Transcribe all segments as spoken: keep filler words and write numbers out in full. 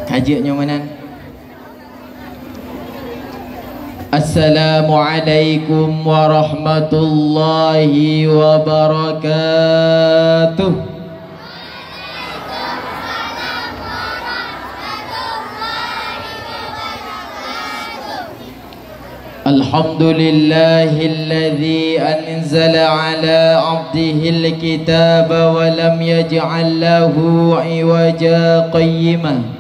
Ka jeuet nyoe meunan. Assalamualaikum warahmatullahi wabarakatuh. Alhamdulillahilladzi anzala ala abdihil kitaba wa lam yaj'al lahu iwaja, qayyima.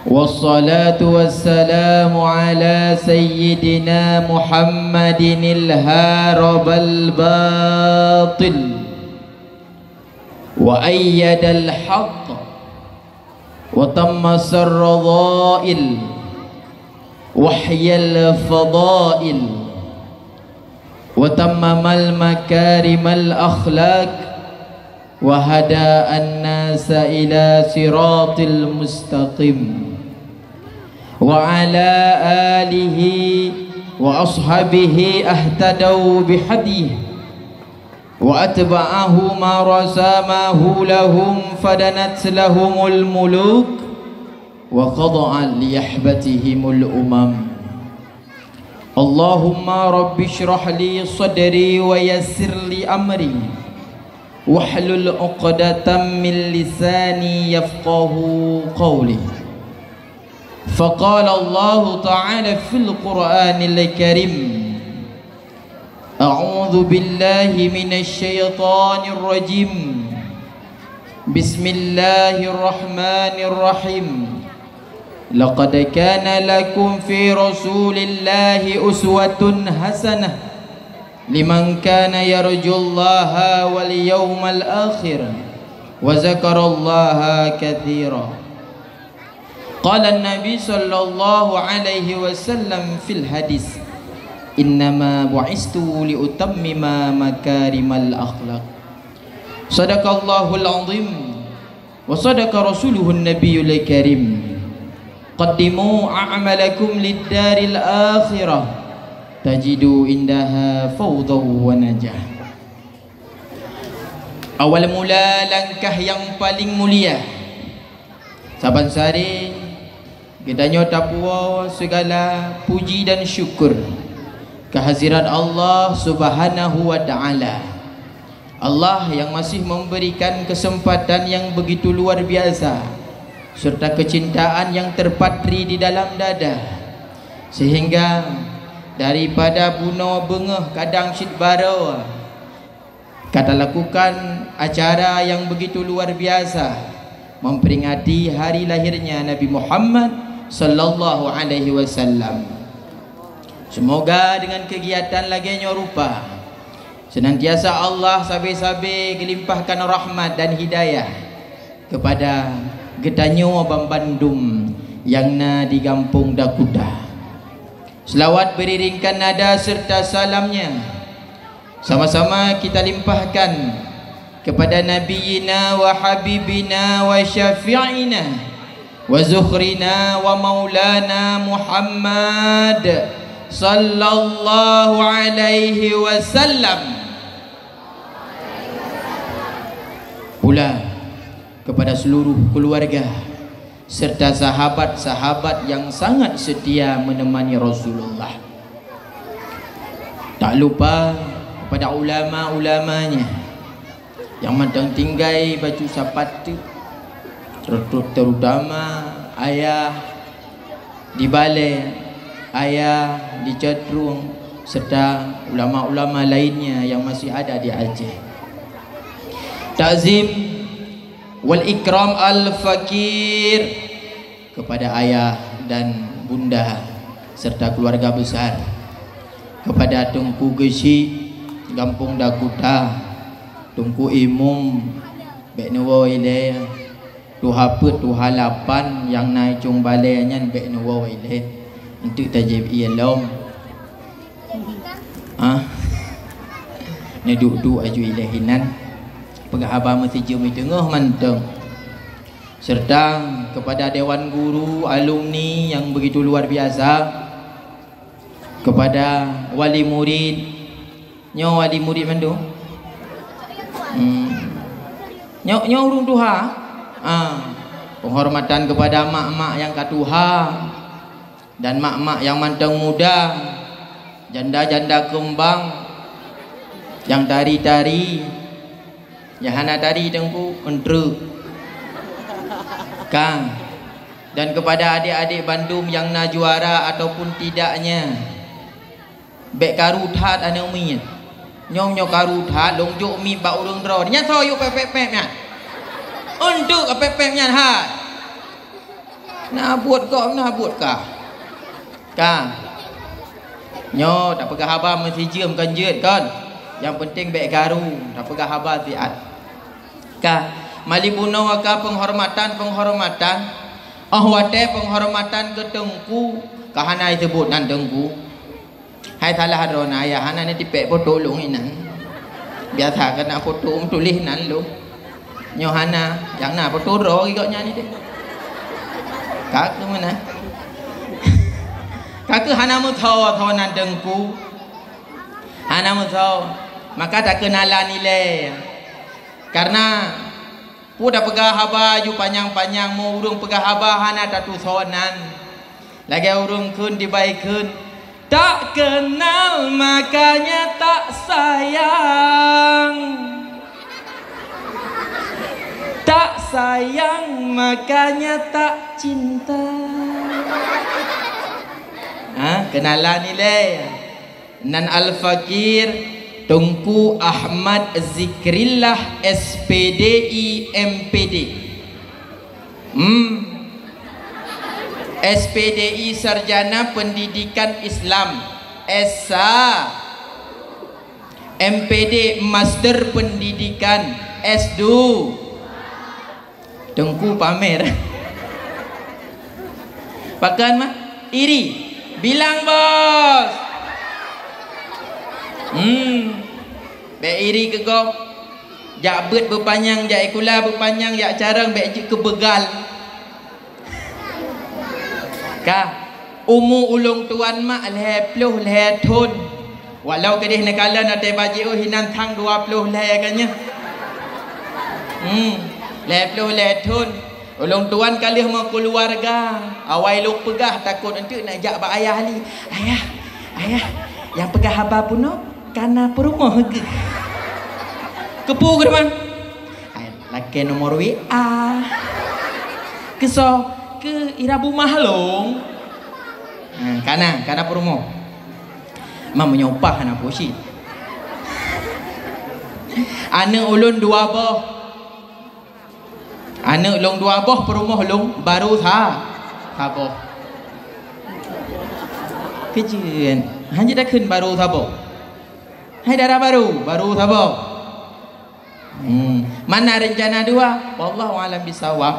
Wassalatu wassalamu ala sayyidina Muhammadinil harabal batil wa ayyadal haqq wa tammasar radha'il, wahyal fadail, wa tammamal makarimal akhlaq, wa hada an-nasa ila siratil mustaqim, wa ala alihi wa ashabihi ahtadau bihadih, wa atba'ahu ma rasamahu lahum fadanat lahumul muluk, wa khada'at liyahbatihimul umam. Allahumma rabbi shrah li sadri wa yassir li amri, wahlul uqdatam min lisani yafqahu qawli. Faqala Allahu ta'ala fil Qur'anil Karim, a'udzu billahi minasy syaithanir rajim. Bismillahirrahmanirrahim. Laqad kana lakum fi Rasulillahi uswatun hasanah liman kana yarjullaha wal yawmal akhir wa dzakarallaha katsira. Qala Nabi sallallahu alaihi wasallam fil hadis, "Innama bu'istu li utammima makarimal akhlaq." Sadaqallahul azim wa sadaqa rasuluhun nabiyul karim. Qaddimu a'malakum lid daril akhirah tajidu indaha fawdhaw wa najah. Awal mula langkah nyang paling mulia. Saban sari geutanyoe tapuwoe sigala puji dan syukur keu hadirat Allah Subhanahu wa Ta'ala. Allah nyang masih memberikan kesempatan nyang begitu luar biasa serta kecintaan nyang terpatri di dalam dada, sehingga daripada bunoe beungoh kadang cit baroe ka talakukan acara nyang begitu luar biasa memperingati hari lahirnya Nabi Muhammad sallallahu alaihi wasallam. Semoga dengan kegiatan lagée nyoe rupa, senantiasa Allah sabe-sabe geulimpahkan rahmat dan hidayah kepada geutanyoe banmandum nyang na di Gampông Dakuta. Selawat beriringkan nada serta salamnya sama-sama kita limpahkan kepada Nabiyina wa Habibina wa Syafi'ina wa Zukhrina wa Maulana Muhammad sallallahu alaihi wasallam. Pula kepada seluruh keluarga serta sahabat-sahabat yang sangat setia menemani Rasulullah. Tak lupa kepada ulama-ulamanya yang mantong tinggai bacut sapat teuk, terut-, terutama ayah di Balée, ayah di Cotrueng, serta ulama-ulama lainnya yang masih ada di Aceh. Takzim wal ikram al fakir kepada ayah dan bunda serta keluarga besar, kepada Teungku Geuchik Gampông Dakuta, Teungku Imum, bék neuwoe ilée, tuha peuet, tuha lapan nyang na i Cong Balée nyan bék neuwoe ilée, eunteuk tajép ié lom. Ah. Neuduek-duek aju ilée inan. Peugah haba meusijeuem i teungoh mantong. Serta kepada dewan guru, alumni yang begitu luar biasa, kepada wali murid. Nyoe wali murid mandum? Hmm. Nyoe, nyoe ureuëng tuha? Ah. Penghormatan kepada mak-mak nyang ka tuha dan mak-mak nyang mantong muda, janda-janda keumbang, nyang tari-tari, nyang hana tari Teungku, eunteuk. Ka. Dan kepada adik-adik bandum nyang na juara ataupun tidaknya, bék karu that aneuk miet. Nyoe, nyoe karu that, lôn jok miet bak ureuëng droe. Nyan soe yue pép-pép nyan? Eunteuk pép-pép nyan hai. Na buet kah, na buet kah. Ka. Nyoe tapeugah haba meusijeuem kon jeuet kon. Nyang penting bék karu, tapeugah haba siat. Ka. Mali bunoe ka penghormatan-penghormatan. Oh watée penghormatan keu Teungku, ka hana jiseubut nan Teungku. Hai salah droe na, ayah hana neutipék foto lôn inan. Biasa keunan foto meutuléh nan lôn. Nyoe hana, nyang na foto droe gobnyan nyan ideh. Ka keuh meunan. Ka keuh hana meusoe-soe nan Teungku. Hana meusoe. Maka takeunalan ilée. Karena peue tapeugah haba aju panyang-panyang, meu ureuëng peugah haba hana tatusoe nan. Lagée ureuëng kheun dibai kheun, "Tak kenal makanya tak sayang. Tak sayang makanya tak cinta." Ha, keunalan ilée. Nan Al-Fakir Teungku Ahmad Zikrillah, S P D I, M P D. Hmm. S P D I Sarjana Pendidikan Islam, S sa. M P D Master Pendidikan, S du. Teungku pamer. Pakon mah? Iri. Bilang, Bos. Hmm. Bék iri keu gob. Jak beuet beupanyang, jak sikula beupanyang, jak carông bék jeuet keu beugal. Ka, umu ulôn tuan mak lhée ploh lhée thon. Walau keudeh neukalon até bajée, oh, hinan thang dua ploh lhée ka nyoe. Hmm, lhée ploh lhée thon. Ulôn tuan ka lheueh meukeuluwarga. Awai lôn peugah, takot eunteuk neujak bak ayah lé. "Ayah, ayah, nyang peugah haba bunoe ka na peurumoh geuh." Keupeue geuh, Man? Hai, lakée nomor W A. Keusoe? Keu Ira Bumah lôn. Ha, ka na, ka na peurumoh. Mam meunyoe upah hana pusing. Aneuk ulôn dua boh. Aneuk lôn dua boh, peurumoh lôn baru sa-, saboh. Keujeuen. Hana jeuet takheun baru saboh. Hai dara baru, baru saboh. Hmm, mana rencana dua? Wallahu a'lam bisawab.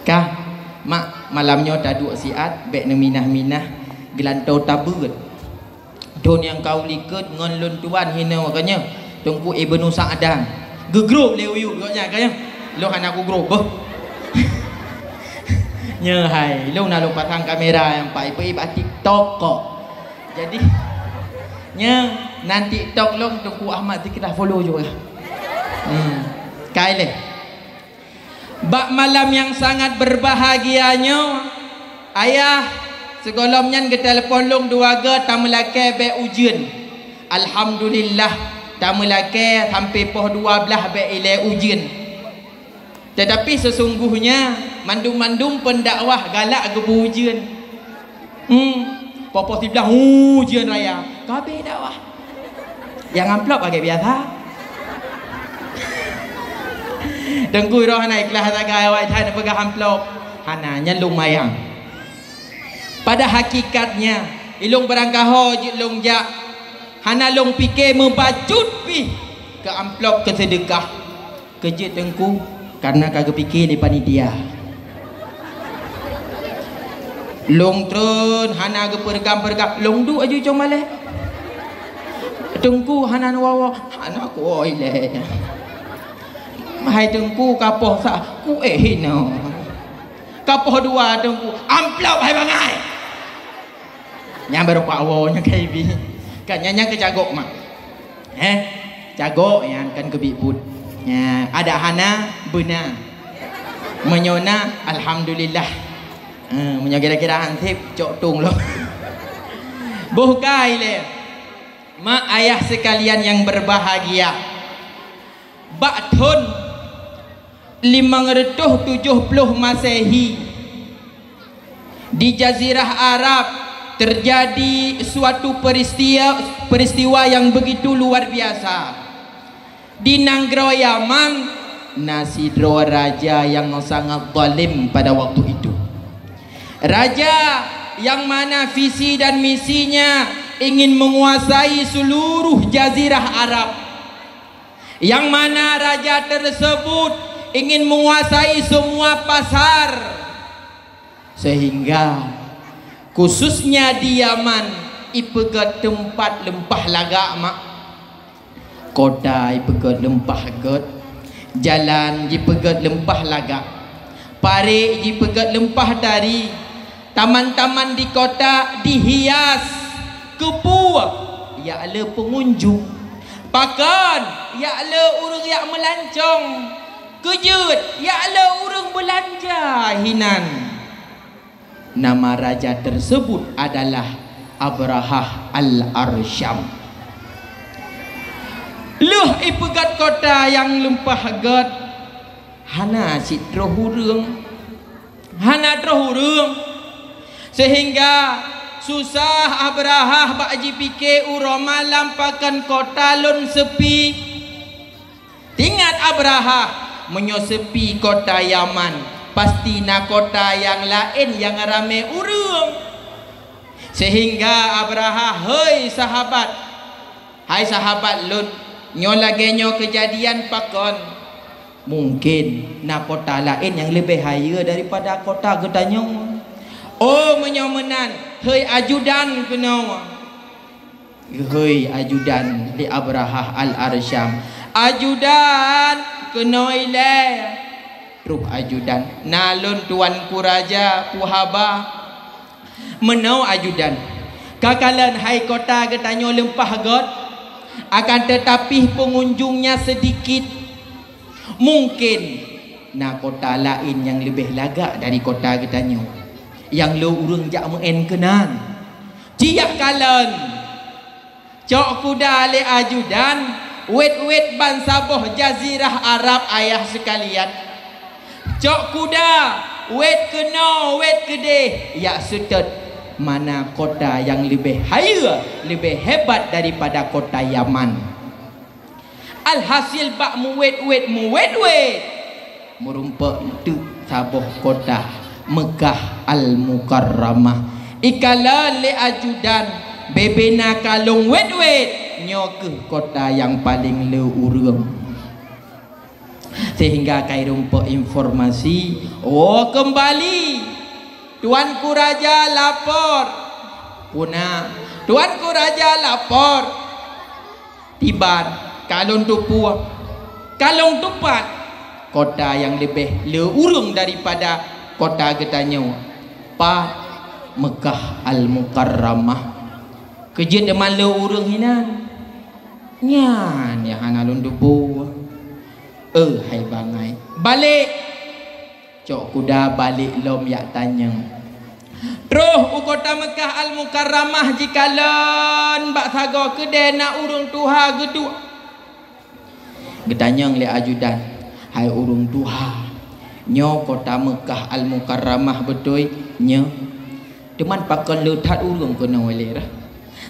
Kah, mak, malam nyoe taduek siat, bék neuminah-minah, geulantoe tabeuet. Thon nyang ka u likot ngon lôn tuan hinoe ka nyoe, Teungku Ibnu Sa'dan. Geugrob lé uyueb gobnyan ka nyoe. Lôn hana kugrob beuh. Nyoe hai, lôn na lôn pasang kamera nyang pai peuibat TikTok kok. Jadi, nyoe nan TikTok lôn Teungku Ahmad Zikrillah follow juga. Hmm. Kai lé. Bak malam nyang sangat berbahagia nyoe, ayah sigohlom nyan geutelepon lôn dua goe tameulakée bék ujeuen. Alhamdulillah, tameulakée sampoe poh dua blaih bék ilée ujeuen. Tetapi sesungguhnya mandum-mandum pendakwah galak geubeuujeuen. Hmm, poh-poh siblaih ujeuen raya, ka abéh dakwah. Nyang amplop lagée biasa. Teungku droe hana ikhlas sagai awai that neupeugah amplop. Hana, nyan lumayan. Pada hakikatnya, ilôn barangkaho jeuet lôn jak, hana lôn pike meubacut pih keu amplop keu seudeukah. Keujeuet Teungku, karena ka geupike lé panitia. Lôn treun hana geupeureugam-peureugam, lôn duek aju cong malée. Teungku hana neuwoe-woe, hana kuwoe ilée. Hai Teungku, ka poh sa, kuéh hinoe. Ka poh dua Teungku, amplop hai bangai. Nyan barô kuwoe nyan ka ibi. Kan nyan, nyan keu cagok mak. Eh, cagok nyan kan keubiet buet. Nyan, adak hana beuna. Meunyoe na, alhamdulillah. Eh, meunyoe kira-kira hansip, cok tong lom. Boh kai lé. Mak ayah sekalian yang berbahagia, bak thon limong reutôh tujoh ploh Masehi, di Jazirah Arab terjadi suatu peristia-, peristiwa yang begitu luar biasa. Di nanggroe Yaman, na sidroe raja nyang sangat zalim pada waktu itu. Raja yang mana visi dan misinya ingin menguasai seluruh Jazirah Arab. Yang mana raja tersebut ingin menguasai semua pasar. Sehingga khususnya di Yaman, ipeugét teumpat leumpah lagak, mak. Kota ipeugét leumpah gét, jalan jipeugét leumpah lagak, parék jipeugét leumpah tari, taman-taman di kota dihias. Keupeue? Jak le peungunjung. Pakon? Jak le ureuëng jak meulancong. Keu jeuet, jak le ureuëng beulanja hinan. Nama raja tersebut adalah Abrahah Al-Arsyam. Lheueh ipeugét kota nyang leumpah gét, hana sidroe ureuëng, hana troh ureuëng, sehingga susah Abrahah bak jipike uroe malam pakon kota lôn seupi. Teuingat Abrahah, meunyoe seupi kota Yaman, pasti na kota nyang laén nyang ramé ureuëng. Sehingga Abrahah, "Hei sahabat, hai sahabat lôn, nyoe lagée nyoe keujadian pakon? Mungken na kota laén nyang leubeh hayeue daripada kota geutanyoe." "Oh, meunyoe meunan, hei ajudan keunoe." Geuhôi ajudan lé Abrahah Al-Arsyam, "Ajudan, keunoe ilée!" Troh ajudan, "Na lôn tuanku raja, peue haba?" "Meunoe ajudan, ka kalon hai kota geutanyoe leumpah gét, akan teutapi peungunjungnya seudikit. Mungken na kota laén nyang leubeh lagak dari kota geutanyoe, nyang le ureuëng jak meuén keunan. Ci jak kalon!" Cok kuda lé ajudan, wét-wét bansaboh jazirah Arab ayah seukalian. Cok kuda, wét keunoe, wét keudeh, jak seutôt mana kota nyang leubeh hayeue, leubeh hebat daripada kota Yaman. Alhasil bak meuwét-wét, meuwét-wét, meurumpok teuk saboh kota, Meukah Al-Mukarramah. Ikalon lé ajudan, bebe na kalon wét-wét, nyoe kheueh kota nyang paleng le ureuëng. Sehingga ka irumpok informasi, "Oh, keumbali! Tuanku Raja lapor!" Puna, "Tuanku Raja lapor!" Tiban, kalon tupue, kalon tupat, kota nyang leubeh le ureuëng daripada kota geutanyoe, pat Meukah Al-Mukarramah. Keu jeuet teuma le ureuëng hinan. Nyan nyang hana lôn tupue. Eh, hai bangai, balek! Cok kuda balek lom jak tanyong. Troh u kota Meukah Al-Mukarramah jikalon bak sagoe keudè na ureuëng tuha geuduek. Geutanyong lé ajudan, "Hai ureuëng tuha, nyoe kota Meukah Al-Mukarramah beutôi?" "Nyoe." "Teuma pakon le that ureuëng keunoe lé rhah?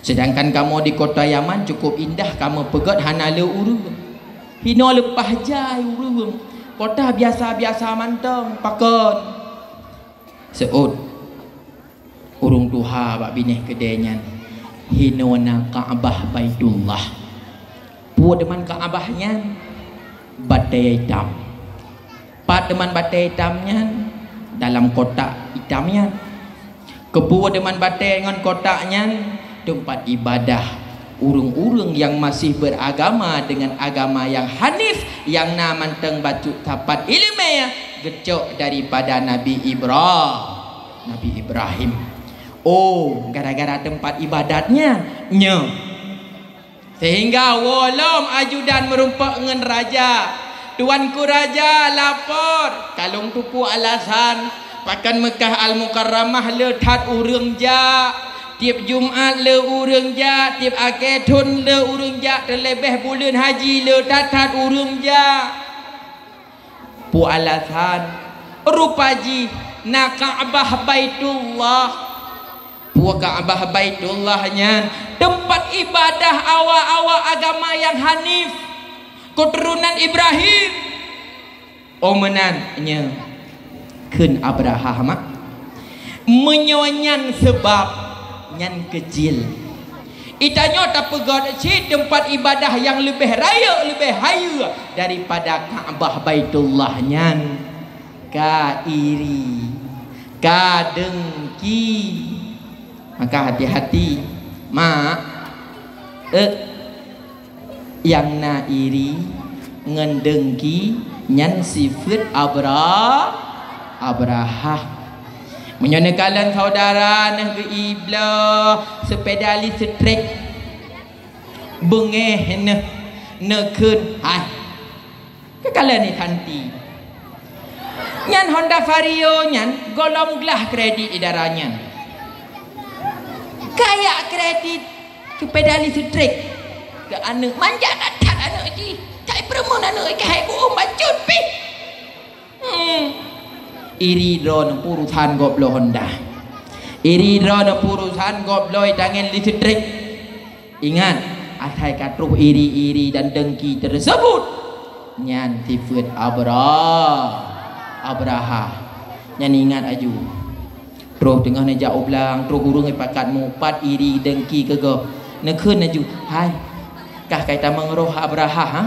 Seudangkan kamoe di kota Yaman cukup indah, kamoe peugét hana le ureuëng. Hinoe leupah jai ureuëng, kota biasa-biasa mantong, pakon?" Seuôt ureuëng tuha bak binéh keudè nyan, "Hinoe na Ka'bah Baitullah." "Peue teuman Ka'bah nyan?" "Batée itam." "Pat teuman batée itam nyan?" "Dalam kotak itam nyan." "Keupeue teuman batée ngon kotak nyan?" "Teumpat ibadah ureuëng-ureuëng nyang masih beuragama deungon agama nyang hanif, nyang na mantong bacut sapat iéleumé geucok daripada Nabi Ibra-, Nabi Ibrahim." "Oh, gara-gara teumpat ibadat nyan?" "Nyoe." Sehingga woe lom ajudan meurumpok ngon raja, Tuanku Raja lapor, kalon teupeu alasan, pakon Meukah Al-Mukarramah le that ureuëng jak. Tieb Jumat le ureuëng jak, tieb akhé thon le ureuëng jak, teuleubeh buleuen haji le that-that ureuëng jak. Peue alasan? Rupa jih na Ka'bah Baitullah. Peue Ka'bah Baitullah nyan? Teumpat ibadah awak-awak agama nyang hanif, keuturonan Ibrahim. Oh meunan nyoe kheun Abrahah, mak. Meunyoe nyan seubab, nyan keucil. Itanyoe tapeugét cit teumpat ibadah nyang leubeh rayeuk, leubeh hayeue daripada Ka'bah Baitullah nyan. Ka iri, ka dengki. Maka hati-hati, mak. Eh, nyang na iri ngon dengki nyan sifeuet Abra-, Abrahah. Meunyoe neukalon saudara neuh geuibloe sepeda listrik, beungéh neuh, neukheun, "Hai, keukalon ni santi." Nyan Honda Vario nyan gohlom glah kredit idara nyan. Kayak kredit sepeda listrik keu aneuk, manja that-that aneuk jih. Cai peureumeun aneuk jih, hai ku-uem bacut pih. Hmm. Iri droeneuh peurusan gob bloe Honda. Iri droeneuh peurusan gob bloe tangen listrik. Ingat, asai ka troh iri-iri dan dengki tersebut, nyan sifeuet Abra-, Abrahah. Nyan ingat aju. Troh teungoh neujak u blang, troh ureuëng pakat mupat iri dengki keu gob. Neukheun aju, "Hai, kah kai tamong roh Abrahah, ha?"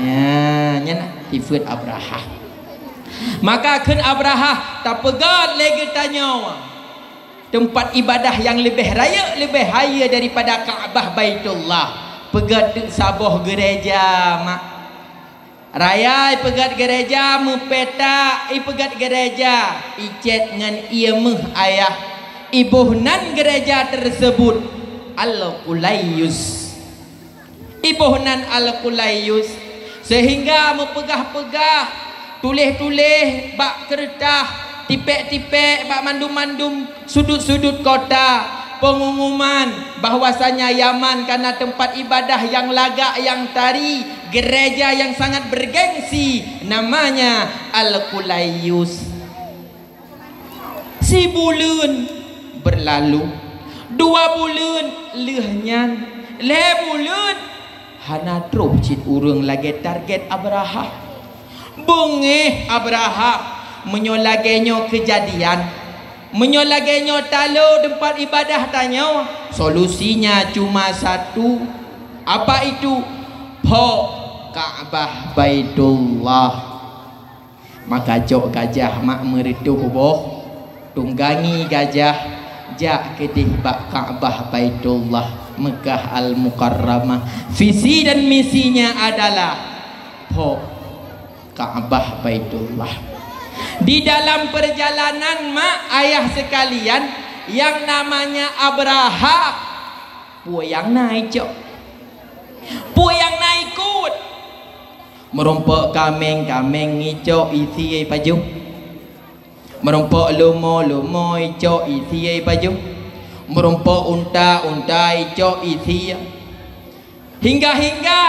Ya, nyan sifeuet Abrahah. Maka kheun Abrahah, tapeugét lé geutanyoe teumpat ibadah nyang leubeh rayeuk, leubeh hayeue daripada Ka'bah Baitullah. Peugét teuk saboh geureja, mak. Raya ipeugét geureja, meupetak ipeugét geureja, icét ngon ié méuh ayah. Iboh nan geureja tersebut Al-Qulaiyus. Iboh nan Al-Qulaiyus, sehingga meupeugah-peugah, tuléh-tuléh bak keureutah, tipék-tipék bak mandum-mandum sudut-sudut kota, peungumuman bahwasanya Yaman kana teumpat ibadah nyang lagak, nyang tari, gereja yang sangat bergengsi, namanya Al-Qulaiyus. Sibuleuen beurlalu, dua buleuen lheueh nyan, lhée buleuen, hana troh cit ureuëng lagée target Abrahah. Beungéh Abrahah, meunyoe lagée nyoe keujadian, meunyoe lagée nyoe talo teumpat ibadah tanyoe, solusinya cuma satu. Apa itu? Phok Ka'bah Baitullah. Maka cok gajah mak meureutoh boh, tunggangi gajah, jak keudeh bak Ka'bah Baitullah, Meukah Al-Mukarramah. Visi dan misinya adalah phok Ka'bah Baitullah. Di dalam perjalanan mak ayah sekalian, yang namanya Abrahah, peue nyang na icok? Peue nyang na ikot? Meurumpok kaméng, kaméng icok isie pajoh. Meurumpok leumo, leumo icok isie pajoh. Meurumpok unta, unta icok isie. Hingga-hingga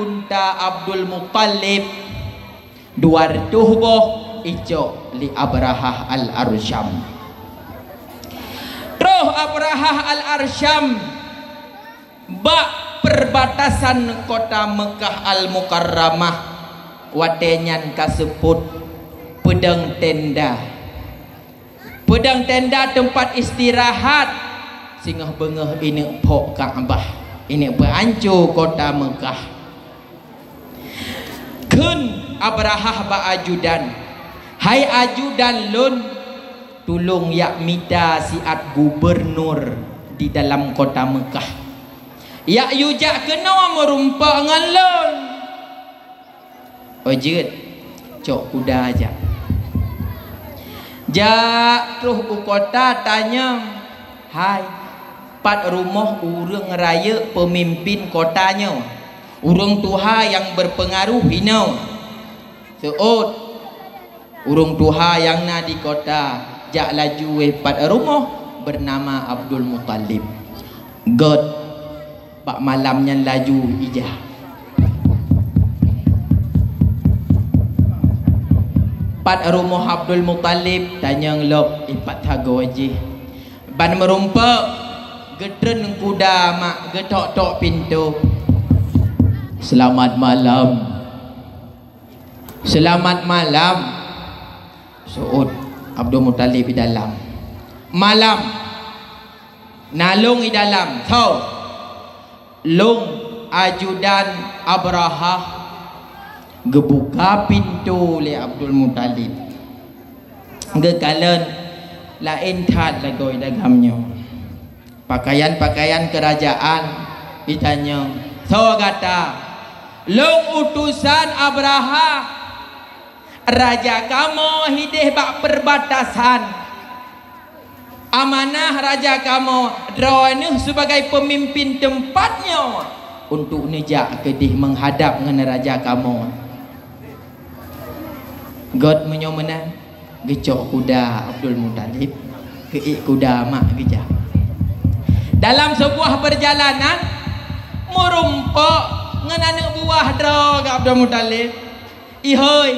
unta Abdul Muttalib dua reutôh boh icok lé Abrahah Al-Arsyam. Troh Abrahah Al-Arsyam bak perbatasan kota Meukah Al-Mukarramah, watée nyan ka seupôt peudong tenda. Peudong tenda teumpat istirahat, singoh beungoh ineuk phok Ka'bah, ineuk peuanco kota Meukah. Kheun Abrahah bak ajudan, "Hai ajudan lôn, tulông yak mita siat gubernur di dalam kota Meukah. Yak yue jak keunoe meurumpok ngon lôn." Oh jeuet, cok kuda jak. Jak troh u kota tanyong, "Hai, pat rumoh ureuëng rayeuk peumimpin kota nyoe?" Ureuëng tuha nyang berpengaruh inoe. Seuôt, ureuëng tuha nyang na di kota jak laju wéh pat rumoh bernama Abdul Muthalib. Gét, bak malam nyan laju ijak. Pat rumoh Abdul Muthalib, tanyong lom ipat sagoe jih. Ban meurumpok, geutreun kuda mak geutok-tok pintoe. "Selamat malam." "Selamat malam." Seuôt Abdul Muthalib di dalam. "Malam. Na lôn di dalam." "Soe?" "Lôn, ajudan Abrahah." Geubuka pintoe lé Abdul Muthalib. Geukalon laén that lagoe dagam nyoe. Pakaian-pakaian keurajaan, itanyong, "Soe gata?" "Lôn utosan Abrahah. Raja kamoe hideh bak perbatasan. Amanah raja kamoe, droeneuh sibagai peumimpin teumpat nyoe, untuk neujak keudeh meuhadab ngon raja kamoe." Gét meunyoe meunan, geucok kuda Abdul Muthalib, geuék kuda mak geujak. Dalam sebuah perjalanan, meurumpok ngon aneuk buah droe Abdul Muthalib. "Ihôi,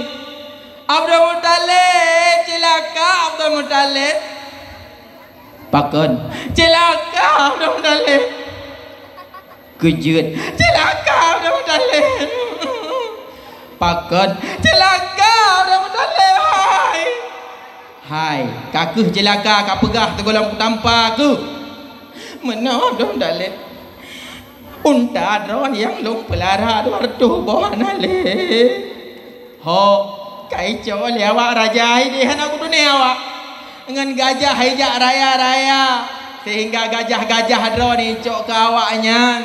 Abdul Muthalib, cilaka Abdul Muthalib!" "Pakon?" "Cilaka Abdul Muthalib!" Keujeuet. "Cilaka Abdul Muthalib!" "Pakon?" "Cilaka Abdul Muthalib, hai!" "Hai, ka kheueh cilaka, ka peugah sigohlom kutampa kheueh." "Meunoe Abdul Muthalib, unta droe nyang lôn peulara dua reutôh boh hana lé." "Ho, ka icok lé awak raja ideh hana kutuné awak. Ngon gajah ijak raya-raya, sehingga gajah-gajah droe icok keu awaknyan."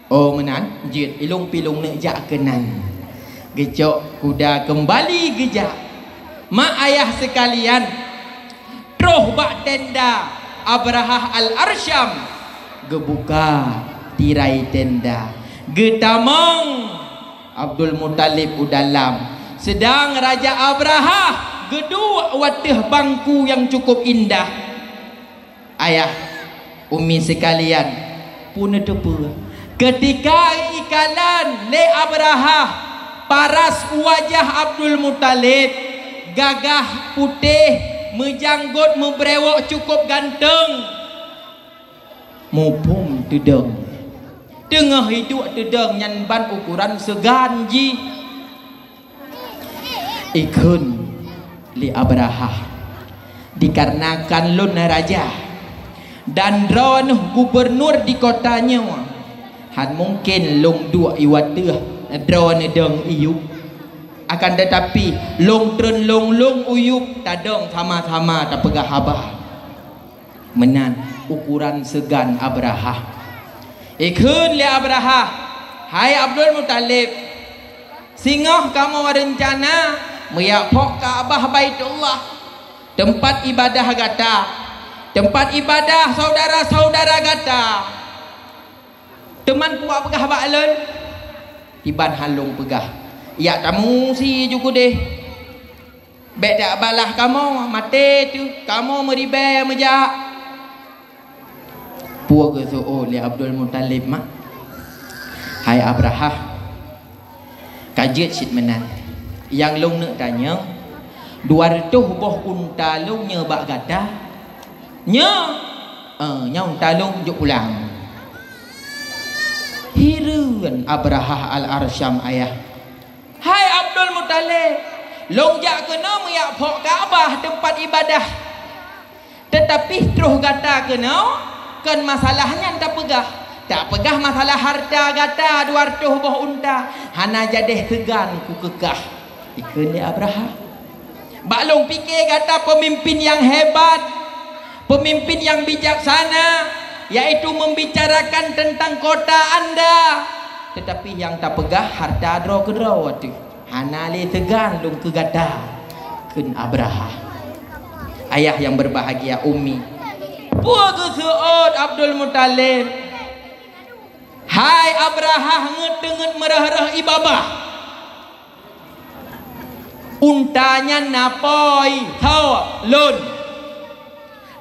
"Oh meunan, jeuet ilôn pih lôn neuk jak keunan." Geucok kuda keumbali geujak. Mak ayah seukalian, troh bak tenda Abrahah Al-Arsyam, geubuka tirai tenda, geutamong Abdul Muthalib u dalam, seudang Raja Abrahah geuduek u ateueh bangku nyang cukup indah. Ayah, Umi seukalian, peue neuteupeue? Keutika ikalon lé Abrahah paras u wajah Abdul Muthalib, gagah, putéh, meujanggot, meubrewok, cukup ganteng, muphom teudong. Teungoh iduek teudong nyan ban ukoran seugan jih. Ikheun lé Abrahah, "Dikarenakan lôn raja dan droeneuh gubunur di kota nyoe, hán mungken lôn duek i ateueh droeneuh dong iyup. Akan teutapi, lôn treun lôn-lôn u yup, tadong sama-sama tapeugah haba." Meunan ukoran seugan Abrahah. Ikheun lé Abrahah, "Hai Abdul Muthalib, singoh kamoe reuncana meujak phok Ka'bah Baitullah, teumpat ibadah gata, teumpat ibadah syedara-syedara gata. Teuma peue peugah bak lôn?" "Kiban hán lôn peugah, jak tamu si ju keudeh. Bék tabalah kamoe, maté teuh kamoe meuribée meujak." Peue geuseuôt lé Abdul Muthalib mak, "Hai Abrahah, ka jeuet cit meunan. Nyang lôn neuk tanyong, dua reutôh boh unta lôn nyoe bak gata?" "Nyoe." "Eh, nyoe unta lôn, jok pulang." Hireuen Abrahah Al-Arsyam ayah. "Hai Abdul Muthalib, lôn jak keunoe meujak phok Ka'bah teumpat ibadah. Teutapi troh gata keunoe, kon masalah nyan tapeugah. Tapeugah masalah harta gata dua reutôh boh unta, hana jadeh seugan kukeukah," ikheun lé Abrahah. "Bak lôn pike gata peumimpin nyang hebat, peumimpin nyang bijaksana, yaitu membicarakan teuntang kota anda. Teutapi nyang tapeugah harta droe keudroe teuh. Hana lé seugan lôn keu gata," kheun Abrahah. Ayah yang berbahagia, Umi, peue geuseuôt Abdul Muthalib? Hai Abrahah, ngeut deungon meureuh-reuh ié babah. Unta nyan na po soe? Lôn.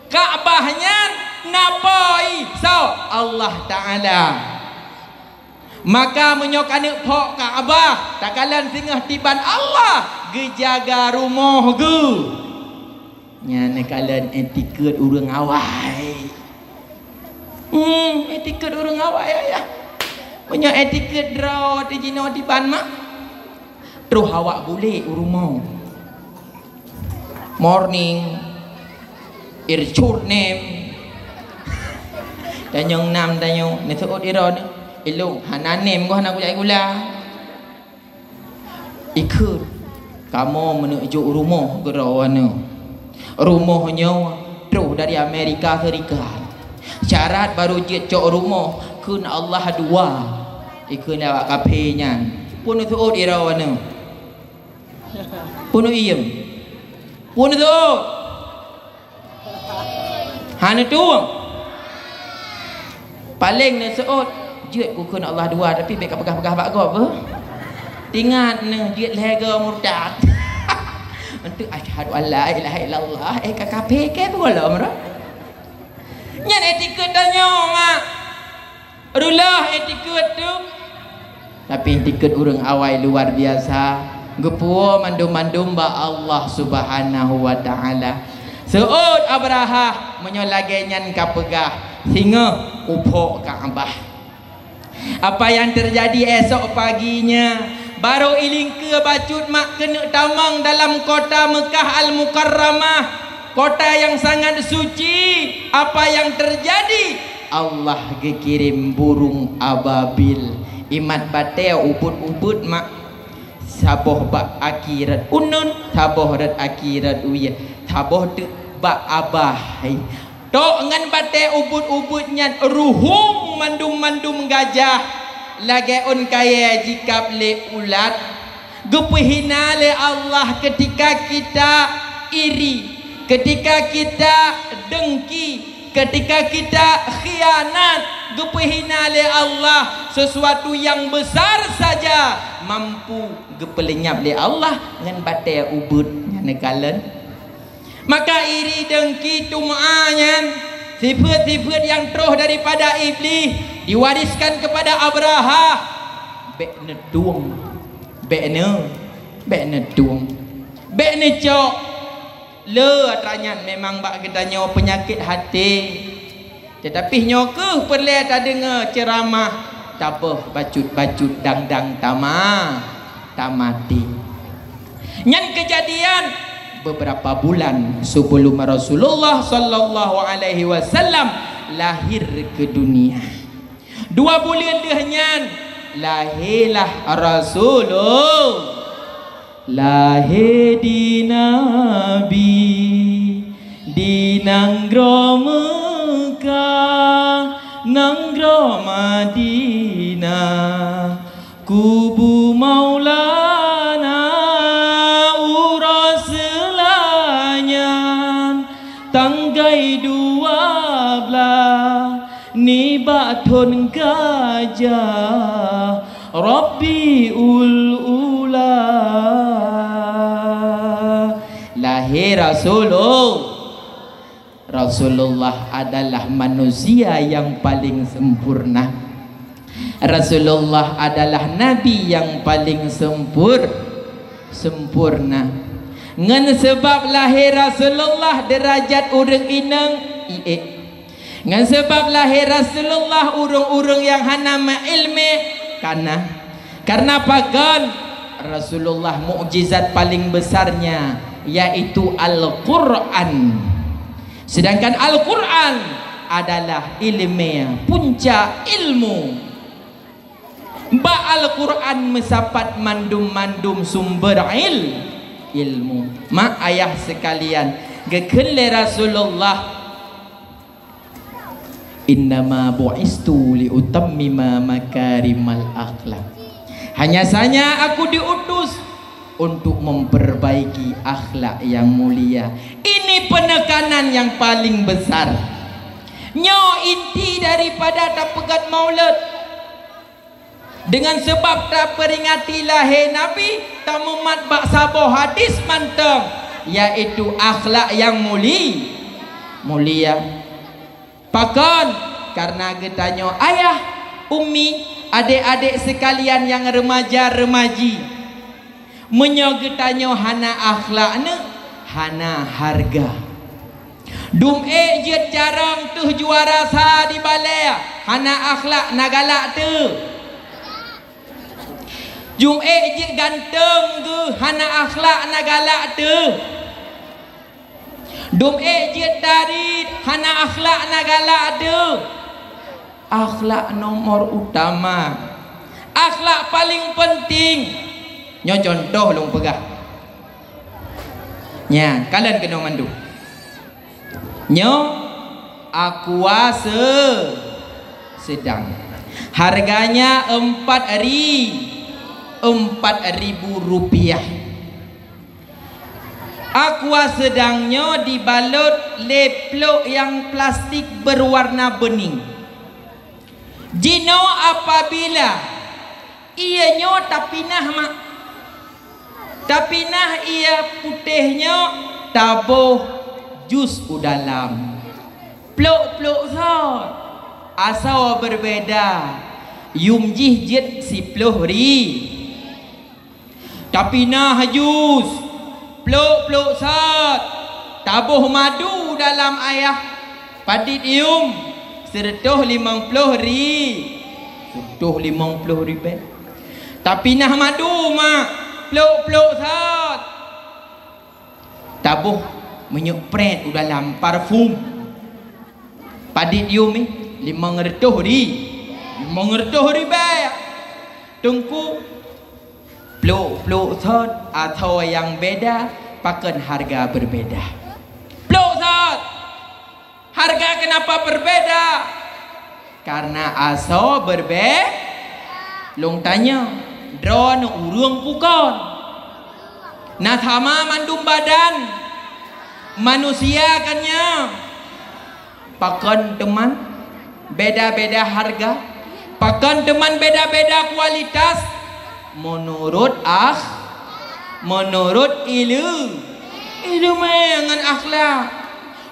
Ka'bah nyan na po soe? Allah Ta'ala. Maka meunyoe kaneuk phok Ka'bah, takalon singoh tiban Allah geujaga rumoh geuh. Nyan neukalon etikeuet ureuëng awai. Hmm, etikeuet ureuëng awai, ayah. Meunyoe etikeuet droe teuh jinoe tiban mak, troh awak bulek u rumoh. Morning, ircur nem. Tanyong nam tanyong, neuseuôt iron. Ilong, hana nem goh hana kujak gula. Ikheun, kamoe meuneuk jok rumoh keudroe nyoe. Rumoh nyoe troh dari Amerika Serikat. Syarat barô jeuet cok rumoh, kheun Allah dua. Ikheun lé awak kaphé nyan. Peue neuseuôt iroe nyoe? Peue neuiem? Peue neuseuôt? Hana tueng. Paléng neuseuôt, jeuet kukheun Allah dua, tapi bék kapeugah-peugah bak gob, beuh. Ingat neuh, jeuet lhée goe murtad. Untuk asyhadu an la ilaha illallah, eh, ka kaphé kée peue gohlom roh. Nyan etikeuet tanyoe, mak. Rulah etikeuet tu. Tapi etikeuet ureuëng awai luar biasa. Geupuwoe mandum-mandum bak Allah Subhanahu wa Ta'ala. Seuôt Abrahah, meunyoe lagée nyan kapeugah, singoh kuphok Ka'bah. Apa yang terjadi esok paginya? Barô ilingkeue bacut mak keuneuk tamong dalam kota Meukah Al-Mukarramah, kota yang sangat suci. Apa yang terjadi? Allah geukirém burung ababil. Imat batée ubeuet-ubeuet mak, saboh bak akhirat uneun, saboh rot akhirat uye, saboh teuk bak abah. Tok ngon batée ubeuet-ubeuet nyan ruhueng mandum-mandum gajah, lagée ôn kayée jikab lé ulat. Geupeuhina lé Allah ketika kita iri, ketika kita dengki, ketika kita khianat. Geupeuhina lé Allah, sesuatu yang besar saja mampu geupeulenyap lé Allah ngon batée ubeuet nyan neukalon. Maka iri, dengki, tum'a nyan, sifeuet-sifeuet nyang troh daripada Iblih diwariskan kepada Abrahah. Bék neutueng, bék neu, bék neutueng, bék neucok. Le atra nyan memang bak geutanyoe peunyakét até. Teutapi nyoe kheueh peureulée tadeungoe ceuramah, taböh bacut-bacut dang-dang tama, tamaté. Nyan keujadian beberapa bulan sebelum Rasulullah sallallahu alaihi wasallam lahir ke dunia. Dua buleuen lheueh nyan, lahirlah Rasulullah. Lahé di Nabi di nanggroe Meukah, nanggroe Madinah, kubu Maulana uroe seulayan, tanggai dua blaih nibak thon gajah Rabiul Ula. Lahé Rasulul-, Rasulullah adalah manusia yang paling sempurna. Rasulullah adalah nabi yang paling sempur-, sempurna. Ngon seubab lahé Rasulullah, deurajat ureuëng inong iék. Ngon seubab lahé Rasulullah, ureuëng-ureuëng nyang hana meuiéleumé ka na. Kareuna pakon? Rasulullah mukjizat paling besarnya yaitu Al-Quran. Sedangkan Al-Quran adalah iéleumé, puncak ilmu. Bak Al-Quran meusapat mandum-mandum sumber il-, ilmu. Mak ayah seukalian, geukheun lé Rasulullah, "Innama bu'istu liutammima makarimal akhlak." Hanya saja aku diutus untuk memperbaiki akhlak yang mulia. Ini penekanan yang paling besar. Nyoe inti daripada tapeugét maulud. Deungon seubab tapeuringati lahé Nabi, tamumat bak saboh hadis mantong, yaitu akhlak nyang muli-, mulia. Pakon? Kareuna geutanyoe ayah, ummi, adék-adék seukalian nyang reumaja-reumaji. Meunyoe geutanyoe hana akhlak neuh, hana hareuga. Dum ék jeuet carông teuh juara sa di balée, hana akhlak na galak teuh. Dum ék jeuet gantong geuh, hana akhlak na galak teuh. Dum ék jeuet tarit, hana akhlak na galak teuh. Akhlak nomor utama. Akhlak paleng peunteng. Nyoe cuntoh lôn peugah. Nyan, kalon keunoe mandum. Nyoe aqua se-, sedang. Harganya empat ri-, empat ribu rupiah. Aqua sedang nyoe dibalot lé plôk nyang plastik beuwarna beuning. Jinoe apabila ié nyoe tapinah, mak, tapinah ié putéh nyoe, taboh jus u dalam. Plôk-plôk sot, asoe berbeda, yum jih jeuet siploh ri-, Tapinah jus, plôk-plôk sot, taboh madu dalam ayah. Padit yum, sireutoh limong ploh ri-, sireutoh limong ploh ribèe. Tapinah madu, mak, plôk-plôk sot. Taboh minyeuk prèt u dalam, parfum. Padit yum, eh, limong reutôh ri-, limong reutôh ribèe. Teungku, plôk-plôk sot asoe nyang beda, pakon harga berbeda. Plôk sot, harga kenapa berbeda? Karena asoe berbé-, lôn tanyong, droeneuh ureueng bukon? Na sama mandum badan manusia kan nyan? Pakon teuman beda-beda harga? Pakon teuman beda-beda kualitas? Meunurot akh-, meunurot ileu-, ileumèe ngon akhlak.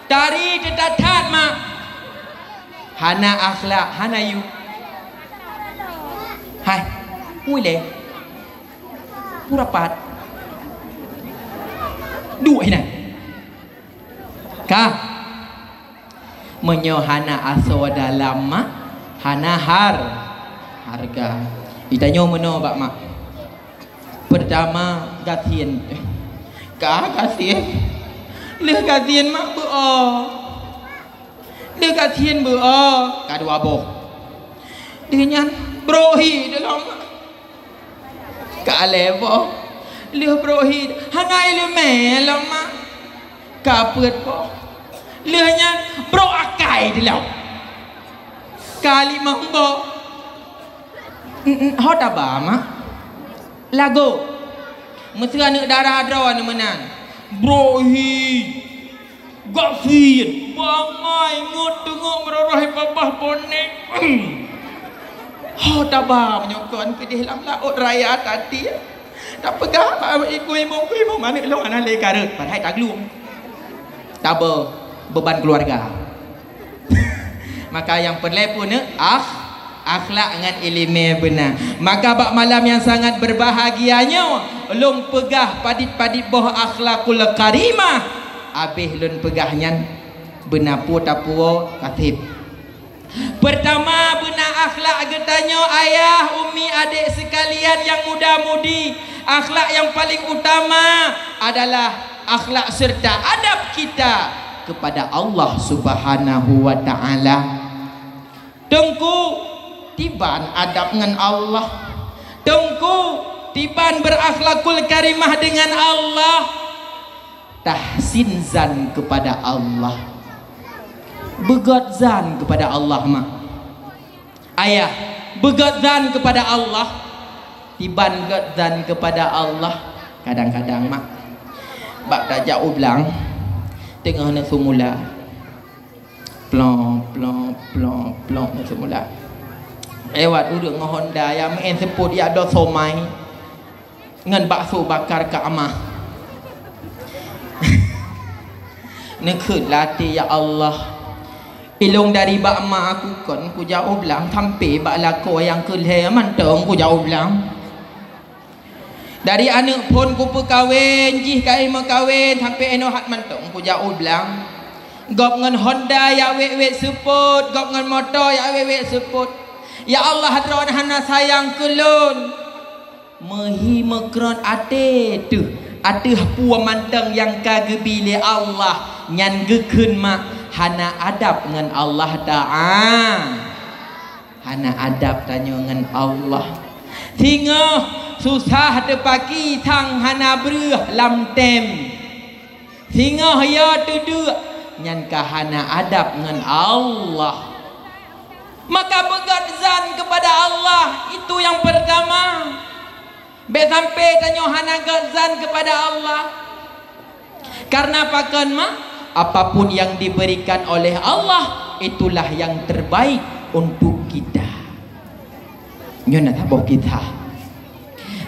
Tari teutat-that, mak. Hana akhlak, hana yum. Hai, ulèe. Peue rapat. Duek hinan. Ka. Meunyoe hana asoe dalam, mak, hana har-, harga. Itanyoe meunoe bak mak. Peurtama, gasien. Ka gasien. Lheueh gasien, mak, beu-o. Lheueh gasien beu-o, ka dua boh. Lheueh nyan brok hi di lom, mak. Ka lhèe boh. Lheueh brok hi, hana ileumèe lom, mak. Ka peuet boh. Lheueh nyan brok akai di lom. Ka limong boh. Ho taba, mak. Lagoe. Meuseu aneuk dara droeneuh meunan. Brok hi. Gasien. Bangai ngon teungoh meuroroh babah bonék. Ho taba meunyoe kon keudeh lam laôt raya tadi. Tapeugah bak ibu-ibu, ibu-ibu, aneuk lôn hana lé kareuet, padahai taglueng. Taba beban keuluwarga. Maka nyang peureulèe pun, eh, akh-, akhlak ngon ileumèe beuna. Maka bak malam nyang sangat beurbahagia nyoe, lôn peugah padit-padit boh akhlakul karimah. Abéh lôn peugah nyan, beuna peue tapuwoe ka sép. Peurtama, beuna akhlak geutanyoe ayah, ummi, adék seukalian nyang muda-mudi. Akhlak nyang paleng utama adalah akhlak serta adab kita kepada Allah Subhanahu wa Ta'ala. Teungku, tiban adab ngon Allah. Teungku, tiban berakhlakul karimah dengan Allah. Tahsin zan kepada Allah. Beugöt zan kepada Allah, mak. Ayah, beugöt zan kepada Allah. Tiban göt zan kepada Allah. Kadang-kadang, mak, bak tajak u blang, teungoh neusumula. Plong, plong, plong, plong, neusumula. Lewat ureuëng ngon honda, ya meu'en seupôt, ya do somai ngon bakso bakar Kak Amah. Neukheun lam até, "Ya Allah, ilôn dari bak ma aku kon kujak u blang, sampai bak lakoe nyang keu lhée mantong kujak u blang." Dari aneuëk phon kupeukawen, jih ka éh meukawen, sampai inoe that mantong kujak u blang. Gob ngon honda jak wét-wét seupôt, gob ngon moto jak wét-wét seupôt. Ya Allah, droeneuh hana sayang keu lôn. Meuhi meukron até teuh, ateueh peue mantong nyang ka geubi lé Allah, nyan geukheun mak hana adab ngon Allah Taala. Hana adab tanyoe ngon Allah. Singoh susah teupaki, sang hana breueh lam tem. Singoh yo teuduek, nyan ka hana adab ngon Allah. Maka beugét zan keupada Allah, itu nyang peurtama. Bék sampai tanyoe hana gét zan keupada Allah. Karena pakon mak, apapun yang diberikan oleh Allah, itulah yang terbaik untuk kita. Nyoe na saboh kisah.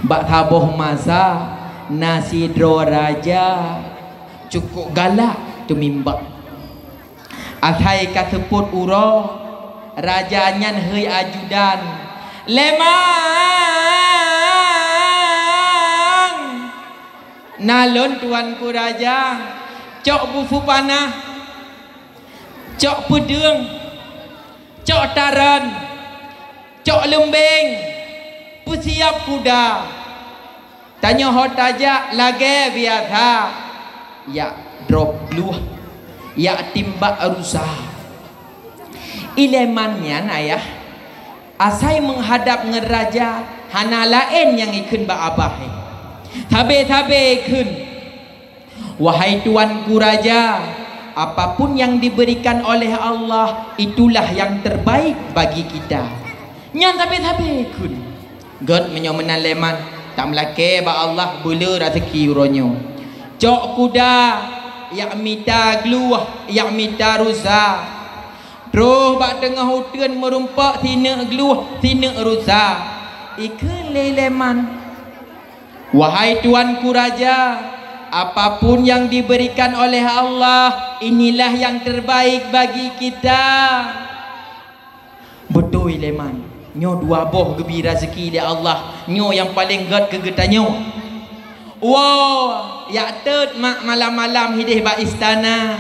Bak saboh masa, na sidroe raja cukup galak teumimbak. Asai ka seupôt uroe, raja nyan hôi ajudan, "Leman! Na lôn tuanku raja, cok busu panah, cok peudeueng, cok taron, cok leumbeng, peusiab kuda. Tanyoe ho tajak lagée biasa, jak drob glueh, jak timbak rusa." I Leman nyan ayah, asai meuhadab ngon raja, hana laén nyang ikheun bak abah, eh. Sabe-sabe ikheun, "Wahai tuanku raja, apapun yang diberikan oleh Allah, itulah yang terbaik bagi kita." Nyan sabe-sabe kheun. Gét meunyoe meunan Leman, tameulakée bak Allah beule raseuki uroe nyoe. Cok kuda, jak mita glueh, jak mita rusa. Troh bak teungoh uteuen meurumpok sineuk glueh, sineuk rusa. Ikheun lé Leman, "Wahai tuanku raja, apapun yang diberikan oleh Allah, inilah yang terbaik bagi kita." Beutôi Leman, nyoe dua boh geubi raseuki lé Allah, nyoe nyang paleng gét keu geutanyoe. Woe, jak teut mak malam-malam hideh bak istana.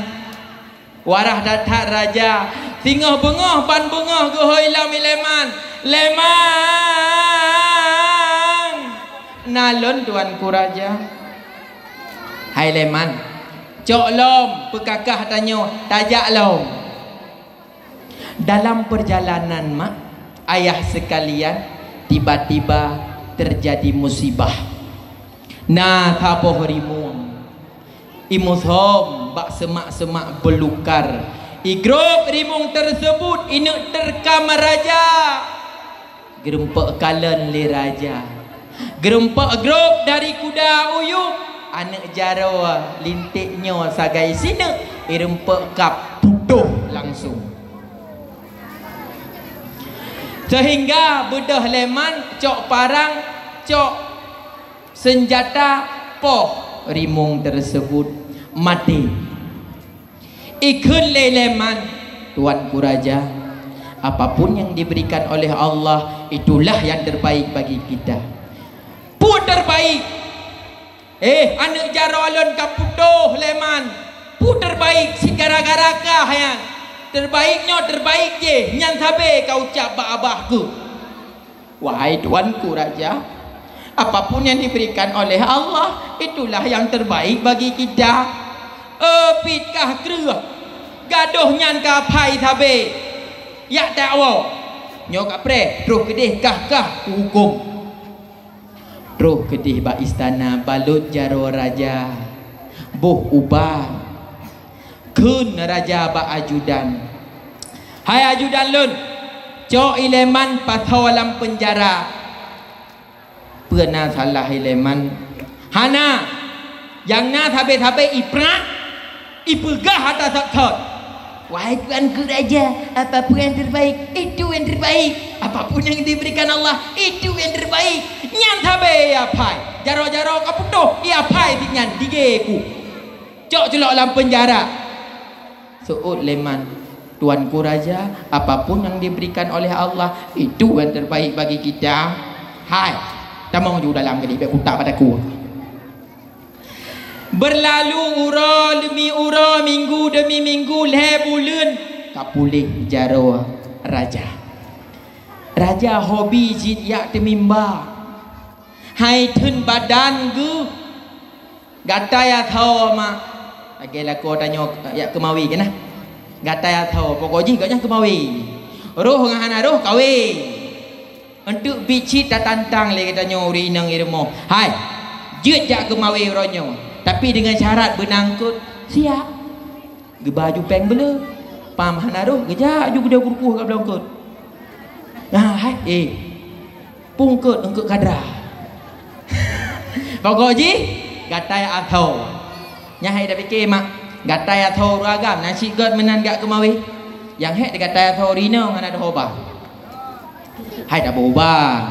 Warah that-that raja, singoh beungoh ban beungoh geuhôi lom i Leman, "Leman! Na lôn tuanku raja." "Hai Leman, cok lom peukakah tanyoe, tajak lom." Dalam perjalanan mak, ayah sekalian, tiba-tiba terjadi musibah. Na saboh rimueng imusom bak seumak-seumak beulukar. Igrôb rimueng tersebut ineuk teurkam raja. Geurumpok kalon lé raja. Geurumpok grôb dari kuda uyueb, aneuëk jaroe linték nyoe sagai sineuk, irumpok kab putôh langsung. Seuhingga beudôh Leman cok parang, cok seunjata, poh rimueng tersebut maté. Ikheun lé Leman, "Tuanku raja, apapun yang diberikan oleh Allah, itulah yang terbaik bagi kita." "Peue terbaik?" "Eh, aneuëk jaroe lôn ka putôh Leman. Peue terbaik? Sigara-gara kah nyan? Terbaik nyoe terbaik jih, nyan sabe ka ucab bak abah keuh." "Wahai tuanku raja, apapun yang diberikan oleh Allah, itulah yang terbaik bagi kita." "Eh, pih kah kreueh, gadôh nyan ka phai sabe. Jak tawoe. Nyoe ka preh, troh keudeh kah-kah kuhuköm." Troh keudeh bak istana, balot jaroe raja, boh uba. Kheun raja bak ajudan, "Hai ajudan lôn, cok i Leman pasoe lam peunjara." "Peue na salah i Leman?" "Hana, nyang na sabe-sabe iprak, ipeugah ata sot-sot." Wahai tuanku raja, apapun yang terbaik, itu yang terbaik. Apapun yang diberikan Allah, itu yang terbaik. Nyan sabe ya pai. Jaroe-jaroe ka putôh, ya pai di nyan dige ku. Cok culok lam penjara. Seuôt lé man, tuanku raja, apapun yang diberikan oleh Allah, itu yang terbaik bagi kita. Hai, tamong ju dalam geude, bèk kutak pada ku. Berlalu uroe demi uroe, minggu demi minggu, lhèe buleuen, ka puléh jaroe raja. Raja hobi jih jak teumimba. Hai theun badan geuh, gata ya tho mak. Lagèe lakoe tanyoe jak keumawe keunan. Gata ya tho, pokok jih gobnyan keumawe. Roh ngon hana roh kawe. Eunteuk biet cit tatantang lé geutanyoe ureueng inong i rumoh. Hai, jeuet jak keumawe uroe nyoe, tapi deungon syarat beunang eungkôt. Siap. Geuba ju péng beuleu. Pam hana roh, geujak ju keudéh kurukoh ka bloe eungkôt. Nah, hai, eh. Peue eungkôt, eungkôt kadra. Pokok jih, gata ya tho. Nyan hai tapike mak, gata ya tho ureueng agam, na cit göt meunan jak keumawe. Nyang hék gata ya tho ureueng inong hana teuhoba. Hai dak beuban.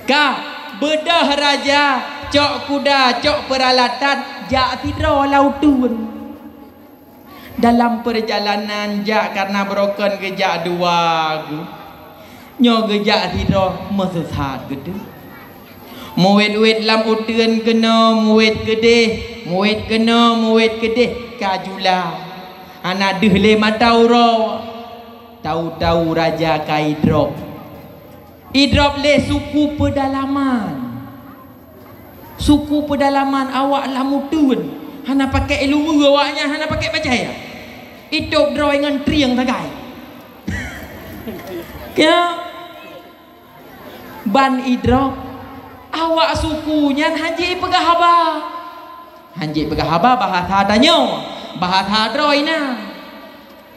Ka, beudôh raja, cok kuda, cok peuralatan, jak sidroe lam uteuen. Dalam peurjalanan jak, kareuna beurokon geujak dua geuh. Nyoe geujak sidroe, meuseusat geuh. Muwét-wét lam uteuen keunoe, muwét keudéh, muwét keunoe, muwét keudéh, ka jula. Hana deuh lé mata uroe. Tau-tau raja ka idrop. Idrop lé suku peudalaman. Suku peudalaman awak lam uteuen. Hana pakai luweue awaknyan, hana pakai bajèe. Itôb droe ngon trieng sagai. Ya. Ban idrop, awak suku nyan han jipeugah haba. Han jipeugah haba bahasa tanyoe, bahasa droe na.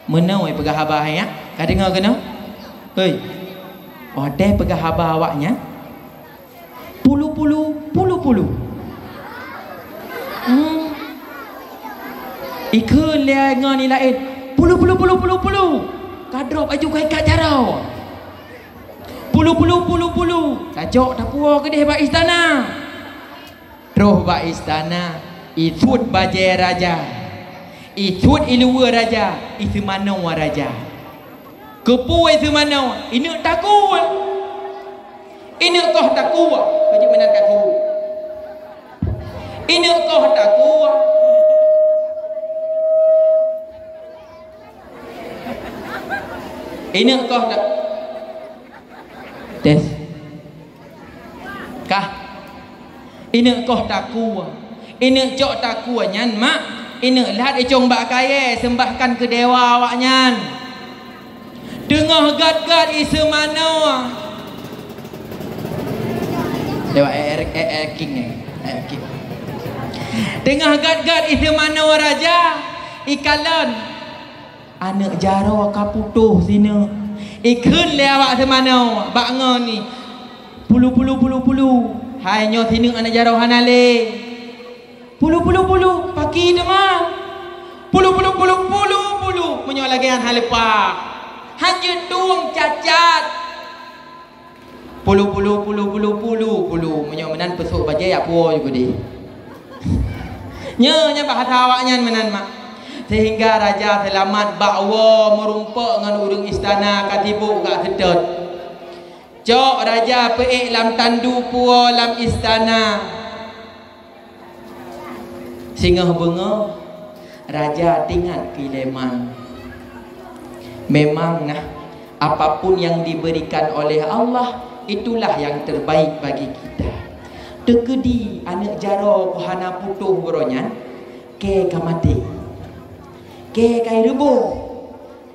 Meunoe peugah haba hai nyan, ka deungoe keunoe? Hei, watèe peugah haba awaknyan, pulu-pulu, pulu-pulu. Hmm. Ikheun lé ngon i laén, pulu-pulu, pulu-pulu, pulu. Ka drop aju ka ikat jaroe. Pulu-pulu, pulu-pulu, tajok tapuwoe keudéh bak istana. Troh bak istana, isuet bajèe raja, isuet iluweue raja, iseumanoe raja. Keupeue iseumanoe? Ineuk takue. Ineuk koh takue. Keu jeuet meunan takue. Ineuk koh takue. Ineuk koh takue. Tes. Kah. Ineuk koh takue. Ineuk cok takue nyan, mak. Ineuk lhat icong bak kayèe seumbahkan keu dewa awaknyan. Teungoh gèt-gèt iseumanoe. Dewa, eh, eh, eh, eh, king, eh. Eh, king. Teungoh gèt-gèt iseumanoe raja, ikalon. Aneuk jaroe ka putôh sineuk. Ikheun lé awak seumanoe bak ngon ni. Pulu, pulu, pulu, pulu. Hai nyoe sineuk aneuk jaroe hana lé. Pulu, pulu, pulu. Paki teuma. Pulu, pulu, pulu, pulu, pulu. Meunyoe lagèe nyan han leupah. Han jeuet tueng cacat. Pulu, pulu, pulu, pulu, pulu, pulu. Meunyoe meunan peusok bajèe jak puwoe ju keudéh. Nyoe, nyoe bahasa awaknyan meunan, mak. Sehingga Raja Seulamat bak woe meurumpok ngon ureueng istana ka sibok gak seutôt. Cok raja peuék lam tandu puwoe lam istana. Singoh beungoh, raja teuingat keu ileman. Memang nah, apapun yang diberikan oleh Allah, itulah yang terbaik bagi kita. Teukeudi aneuk jaroe hana putôh uroe nyan, kèe ka maté. Kèe ka ireuboh.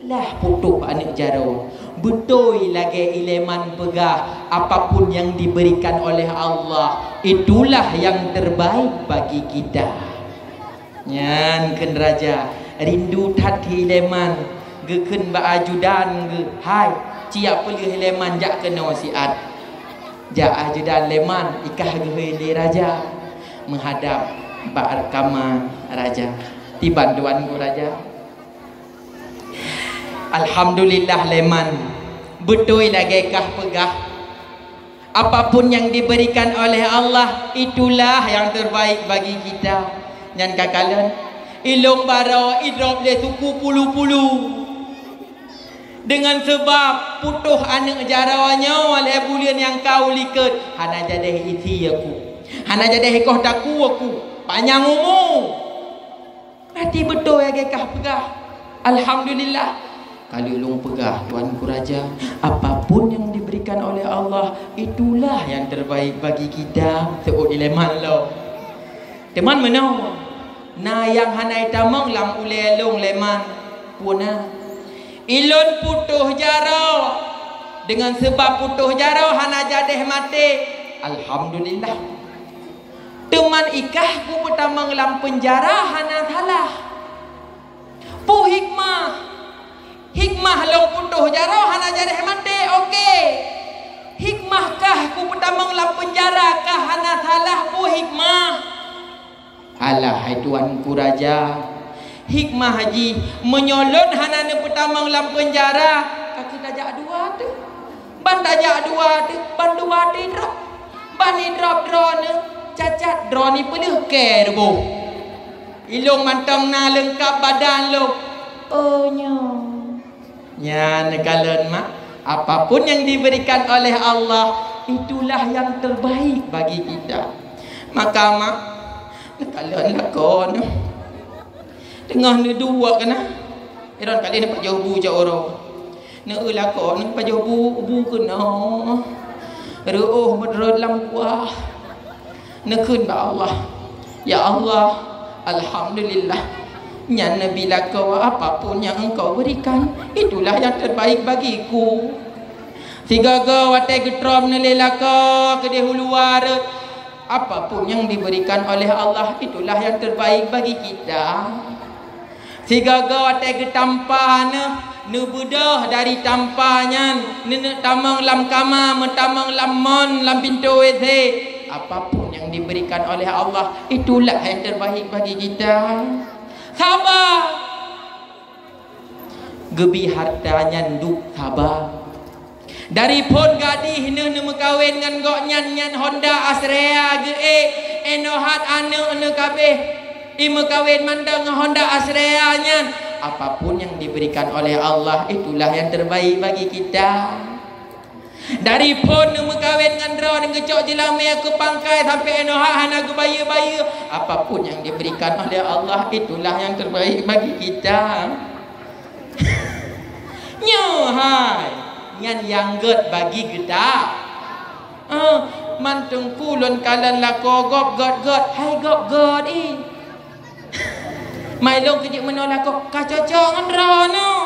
Lah putôh aneuk jaroe. Beutôi lagèe ileman peugah, apapun yang diberikan oleh Allah, itulah yang terbaik bagi kita. Nyan kheun raja, rindu that keu ileman, geukheun bak ajudan geuh, "Hai, ci jak peulheueh ileman jak keunoe siat." Jak ajudan leman ikah geuhôi lé raja meuhadab bak kama raja. Tiban Tuanku Raja. Alhamdulillah leman. Beutôi lagée kah peugah. Apapun yang diberikan oleh Allah, itulah yang terbaik bagi kita. Nyan ka kalon. Ilong baro idrop lé suku pulu-pulu. Deungon seubab putôh aneuëk jaroe nyoe lhée buleuen nyang ka u likot, hana jadeh isi aku. Hana jadeh ikoh taku aku. Panyang umu. Berarti beutôi lagée kah peugah. Alhamdulillah. Ka lheueh lôn peugah, Tuanku Raja, apapun yang diberikan oleh Allah, itulah yang terbaik bagi kita. Seuôt ileman lom. Teuma meunoe, na nyang hana itamong lam ulée lôn leman. Peue na? Ilôn putôh jaroe. Deungon seubab putôh jaroe hana jadeh maté. Alhamdulillah. Teuma ikah kupeutamong lam peunjara hana salah. Peue hikmah? Hikmah lôn putôh jaroe hana jadeh maté, oke. Hikmah kah kupeutamong lam peunjara kah hana salah, peue hikmah? Alah, hai Tuanku Raja, hikmah jih meunyoe lôn hana neupeutamong lam peunjara, ka keuh tajak dua teuh. Ban tajak dua teuh, ban dua teuh idrop. Ban idrop droeneuh, cacat droeneuh peuleueh kée reuboh. Ilong mantong na leungkab badan lôn. Oh, nyoe. Nyan kalon mak, apapun yang diberikan oleh Allah, itulah yang terbaik bagi kita. Maka mak, neukalon lakoe nyoe. Teungoh neuduek keunoe. Iron kali neupajoh bu jak uroe. Neueu lakoe neupajoh bu, bu keunoe. Reuôh meudrot lam kuah. Neukheun bak Allah, "Ya Allah, alhamdulillah. Nyan neubi lakoe apapun yang Engkau berikan, itulah yang terbaik bagiku." Sigoe-goe watée geutrom neulé lakoe keudeh u luwa rot, apapun yang diberikan oleh Allah, itulah yang terbaik bagi kita. Sigoe-goe watée geutampa neuh, neubeudôh dari tampa nyan, neuneuk tamong lam kama, meutamong lam mon, lam pintoe W C. Apapun yang diberikan oleh Allah, itulah yang terbaik bagi kita. Saba. Geubi hareuta nyan duek saba. Dari phon gadih neuh neumeukawen ngon gobnyan, nyan Honda Astrea geuék, inoe hat aneuëk neuh kabeh imeukawen mandang ngon Honda Astrea nyan. Apapun yang diberikan oleh Allah, itulah yang terbaik bagi kita. Dari phon neumeukawen ngon droe, neugeucok jeulamé keu pangkai sampai inoe hat hana geubayeue-bayeue. Apapun yang diberikan oleh Allah, itulah yang terbaik bagi kita. Nyoe hai, nyan nyang gét bagi geuta. Ah, man teungku lôn kalon lakoe gob gét-gét, hai gob gét ih. Mai lôn keujiek meunoe lakoe ka cocok ngon droeneuh.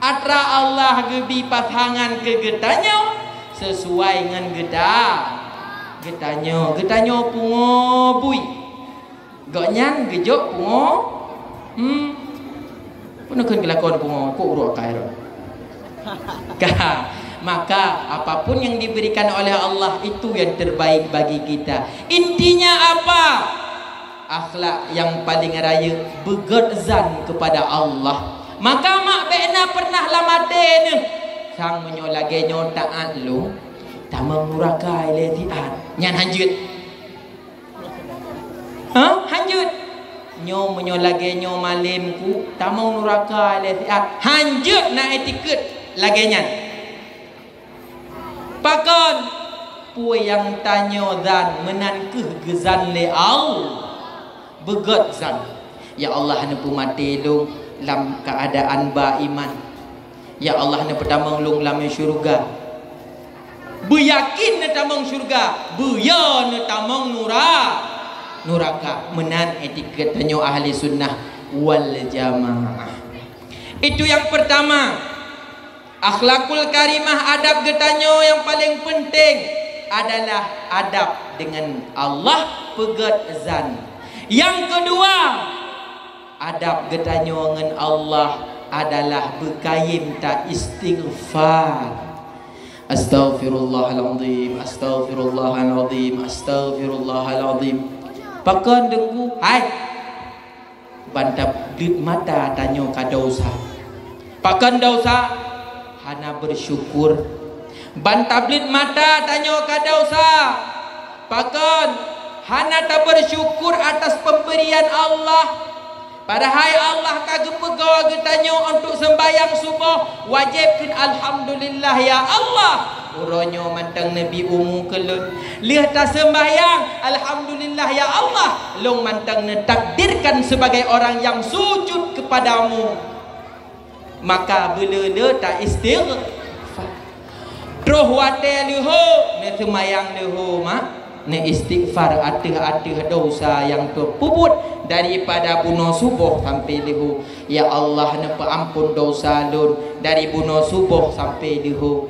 Atra Allah geubi pasangan keu geutanyoe sesuai ngon geuta. Geutanyoe, geutanyoe pungo bui. Gobnyan geujok pungo, hmm, peue neukheun geulakon pungo, kok uroe akai rot. Ka, maka apapun yang diberikan oleh Allah itu yang terbaik bagi kita. Intinya apa? Akhlak yang paling rayeuk, beugét zan kepada Allah. Maka mak bék na pernah lam até neuh, sang meunyoe lagée nyoe taát lôn, tamong nuraka ilée siat. Nyan hanjeuet. Hah? Hanjeuet. Nyoe meunyoe lagée nyoe malém ku, tamong nuraka ilée siat. Hanjeuet na itikeuet lagée nyan. Pakon? Peue nyang tanyoe zan meunan kheueh geuzan lé Allah. Beugét zan. Ya Allah, neupeumaté lôn lam keuadaan ba iman. Ya Allah, neupeutamong lôn lam syeuruga. Beuyakin neutamong syeuruga, beuyo neutamong nura-, nuraka. Meunan itikeuet tanyoe ahli sunnah wal jamaah. Itu yang pertama. Akhlakul karimah, adab geutanyoe nyang paleng peunteng adalah adab deungon Allah, peugét zan. Nyang keudua, adab geutanyoe ngon Allah adalah beukayém ta istighfar. Astaghfirullahalazim, astaghfirullahalazim, astaghfirullahalazim. Pakon deungon hai Ban tableuet mata tanyoe ka desya. Pakon desya? Hana bersyukur. Ban tableuet mata tanyoe ka desya. Pakon? Hana tabersyukur atas pemberian Allah. Padahai Allah ka geupeugoe geutanyoe untuk sembahyang suboh, wajéb kheun alhamdulillah ya Allah. Uroe nyoe mantong neubi umu keu lôn. Lheueh taseumbahyang, alhamdulillah ya Allah, lôn mantong neutakdirkan sebagai orang yang sujud kepadamu. Maka beuleu-leu ta istighfar. Troh watée leuho, neuseumayang leuho mak, neuistighfar ateueh-ateueh desya nyang teupeubuet daripada bunoe suboh sampai leuho. Ya Allah, neupeuampon desya lôn dari bunoe suboh sampai leuho.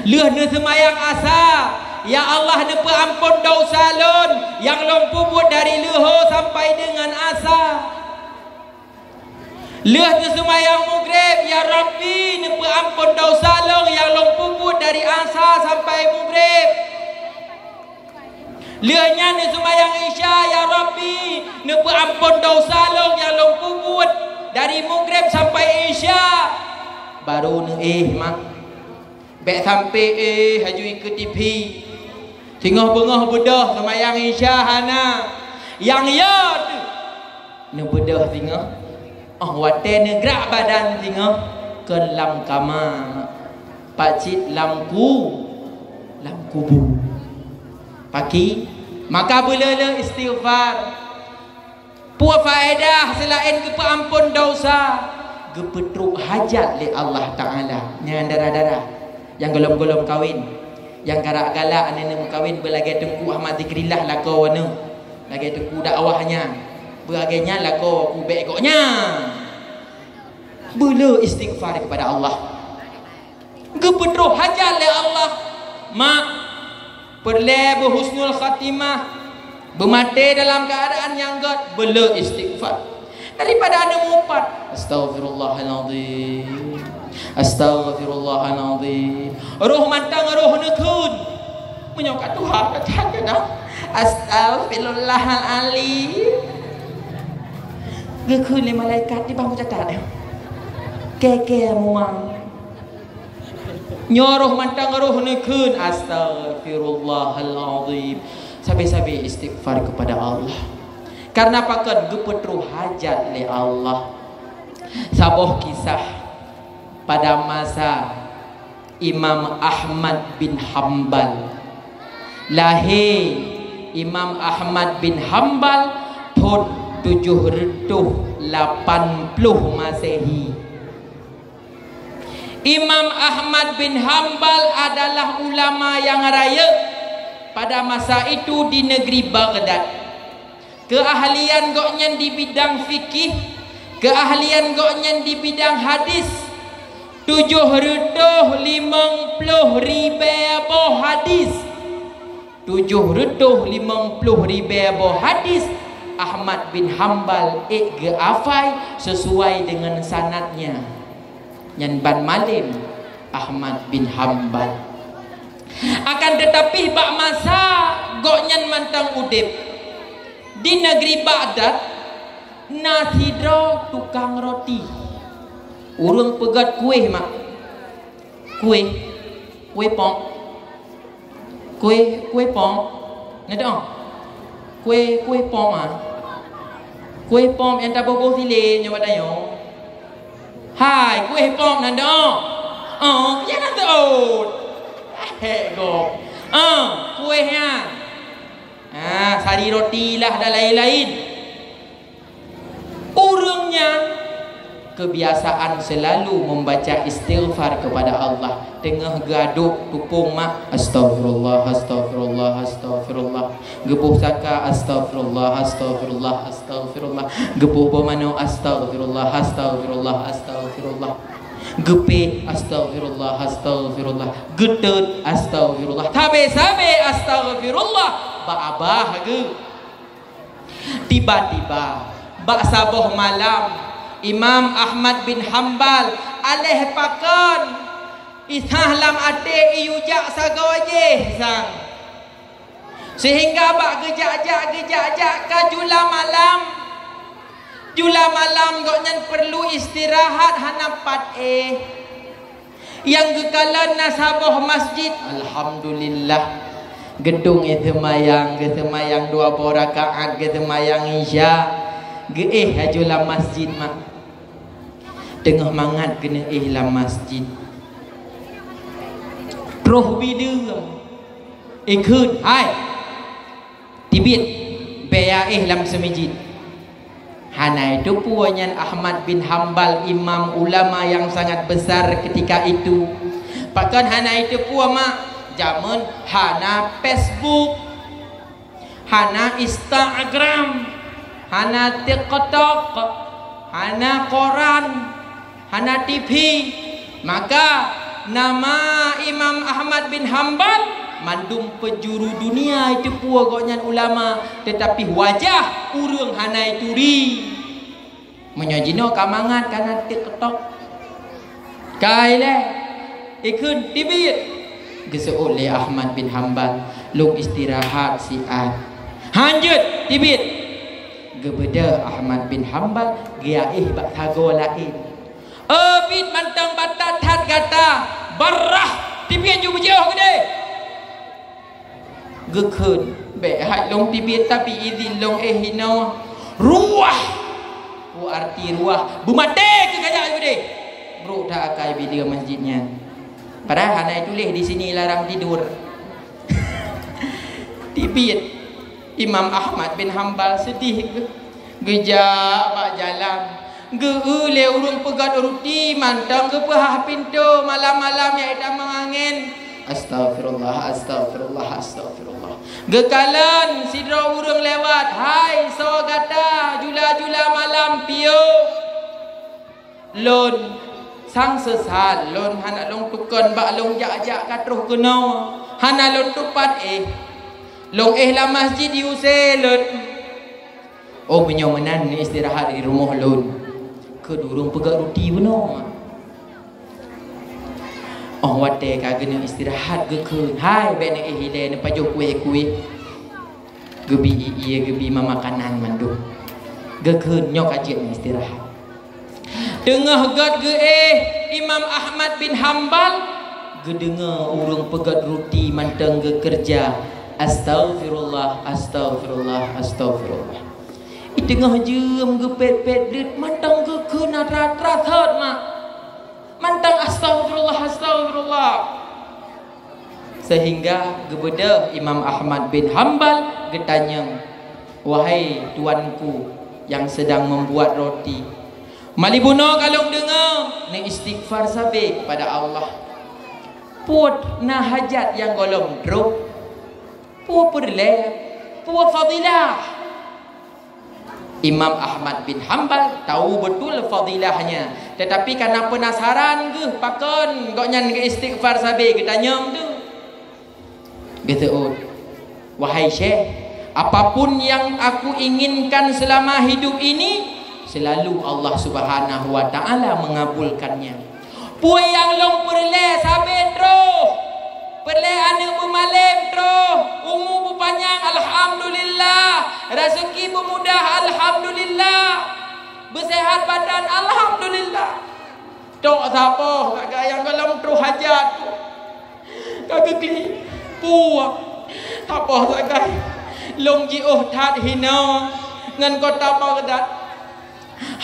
Lheueh neuseumayang asa, ya Allah, neupeuampon desya lôn nyang lôn peubuet dari leuho sampai deungon asa. Lheueh neuseumayang mugreb, ya Rabbi, neupeuampon desya lôn nyang lôn peubuet dari asa sampai mugreb. Lheueh nyan neuseumayang isya, ya Rabbi, neupeuampon desya lôn nyang lôn peubuet dari mugreb sampai isya. Baru neuéh mak. Bék sampai éh haju ikeue tipi. Singoh beungoh beudôh seumayang isya hana. Nyang yo teuh neubeudôh singoh. Óh watée neugrak badan singoh keu lam kama, pakcit lam ku, lam kubu. Paki, maka beuleu-leu istighfar. Peue faedah seulaén geupeuampon desya? Geupeutrok hajat lé Allah Taala. Nyan dara-dara nyang golom-golom kawin, nyang karak galak aneuk meukawen beulagée Teungku Ahmad Zikrillah lakoe aneuk, lagée Teungku dakwah nyan, beulagée nyan lakoe kubek gobnyan. Beuleu istighfar kepada Allah. Geupeutrok hajat lé Allah. Mak, peureulée beuhusnul khatimah, beumaté dalam keuadaan nyang gét, beuleu istighfar. Daripada aneuk meuupat, "Astaghfirullahalazim. Astaghfirullahalazim." Roh mantong roh neukheun. Meunyoe ka tuha ka that keudang, "Astaghfirullahalazim." Geukheun lé malaikat di bangku catat. Kèe-kèe muang. Nyoe roh mantong roh neukheun, "Astaghfirullahalazim." Sabe-sabe istighfar kepada Allah. Karena pakon? Geupeutrok hajat lé Allah. Saboh kisah pada masa Imam Ahmad bin Hambal. Lahé Imam Ahmad bin Hambal thon tujoh reutôh lapan ploh Masehi. Imam Ahmad bin Hambal adalah ulama nyang rayeuk pada masa itu di negeri Baghdad. Keuahlian gobnyan di bidang fikih, keuahlian gobnyan di bidang hadis, tujoh reutôh limong ploh ribée boh hadis. Tujoh reutôh limong ploh ribée boh hadis Ahmad bin Hambal ék geuhafai sesuai deungon sanadnya. Nyan ban malem Ahmad bin Hambal. Akan teutapi, bak masa gobnyan mantong udeb di negeri Baghdad, na sidroe tukang roti. Ureuëng peugét kueh, mak. Kueh, kueh pom. Kueh, kueh pom. Neudong? Kueh, kueh pom, ah. Kueh pom nyang taboh-boh silée nyoe bak tanyoe. Hai, kueh pom neudong? Oh, ya neudong. Hek gob. Ah, kueh nyan. Ah, sari roti lah dan lain-lain. Ureuëng nyan kebiasaan selalu membaca istighfar kepada Allah. Teungoh geuaduk tupông mak, "Astaghfirullah, astaghfirullah, astaghfirullah." Geuboh saka, "Astaghfirullah, astaghfirullah, astaghfirullah." Geuboh boh manok, "Astaghfirullah, astaghfirullah, astaghfirullah." Geupéh, "Astaghfirullah, astaghfirullah." Geuteut, "Astaghfirullah." Sabe-sabe astaghfirullah bak babah geuh. Tiba-tiba, bak saboh malam, Imam Ahmad bin Hambal aléh pakon, isah lam até iyue jak sagoe jéh sang. Seuhingga bak geujak-jak, geujak-jak ka jula malam, Jula malam gobnyan peureulée istirahat hana pat éh. Nyang geukalon na saboh masjid, alhamdulillah. Geudong éh seumayang, geuseumayang dua boh rakaat, geuseumayang Isya. Geuéh laju lam masjid mak. Teungoh mangat keuneuk éh lam masjid. Troh bideue ikheun, "Hai, tibiet, bék ya éh lam seumijit." Hana iteupeue nyan Ahmad bin Hambal, imam ulama nyang sangat besar ketika itu. Pakon hana iteupeue mak? Jameun hana Facebook, hana Instagram, hana TikTok, hana koran, hana T V. Maka nama Imam Ahmad bin Hambal mandum penjuru dunia iteupeue gobnyan ulama, tetapi wajah ureuëng hana ituri. Meunyoe jinoe ka mangat kana TikTok. Ka ilée, ikheun tibiet. Geuseuôt lé Ahmad bin Hambal, "Lôn istirahat siat." "Hanjeuet, tibiet." Geubeudôh Ahmad bin Hambal geuéh bak sagoe laén. "Eubit mantong batat that gata, barah tibiet ju beujiôh keudeh." Geukheun, "Bék hai lôn tibiet, tapi idhin lôn éh hinoe." "Ruah!" Peue arti ruah? Beumaté keu kajak ju deh. Brok that akai bideue masjid nyan. Padahai hana tuléh di sini larang tidur. Tibiet. Imam Ahmad bin Hambal seudeh geuh. Geujak bak jalan, geu-eu lé ureuëng peugét ruti mantong geupeuhah pintoe malam-malam nyang itamong angén. Astaghfirullah, astaghfirullah, astaghfirullah. Geukalon sidroe ureuëng lewat, "Hai soe gata, jula-jula malam piôh?" "Lôn sang seusat, lôn hana lôn tukon bak lôn jak-jak ka troh keunoe, hana lôn tupat éh. Lôn éh lam masjid jiuse lôn." "Oh, meunyoe meunan, neuistirahat di rumoh lôn." Keu ureuëng peugét ruti bunoe. Oh watée ka geuneuk istirahat geukheun, "Hai, bék neuéh ilée, neupajoh kueh-kueh." Geubi ie-ie, geubi makanan mandum. Geukheun, "Nyoe ka jeuet neuistirahat." Teungoh gét geuéh, Imam Ahmad bin Hambal geudeungoe ureuëng peugét ruti mantong geukeureuja, "Astaghfirullah, astaghfirullah, astaghfirullah." Di teungoh jeuem geupet-pet bleuet mantong geukheun atra-atra thot mak. Mantong astaghfirullah, astaghfirullah. Sehingga geubeudôh Imam Ahmad bin Hambal geutanyong, "Wahai tuanku yang sedang membuat roti, mali bunoe ka lôn deungoe neuistighfar sabe kepada Allah. Peue na hajat nyang gohlom troh? Peue peureulée? Peue fadilah?" Imam Ahmad bin Hambal tahu betul fadilahnya, tetapi karena penasaran geuh pakon gobnyan geuistighfar sabe geutanyong tu. Geuseuôt, "Wahai Syekh, apapun yang aku inginkan selama hidup ini, selalu Allah Subhanahu wa Ta'ala mengabulkannya." Peue nyang lôn peureulée sabe troh. Peureulée aneuëk beumalém troh, umu beupanyang, alhamdulillah. Raseuki beumudah, alhamdulillah. Beuseuhat badan, alhamdulillah. Tok saboh sagai nyang gohlom troh hajat. Ka geuklik, peue saboh sagai. Lôn jiôh that hinoe ngon kota Baghdad.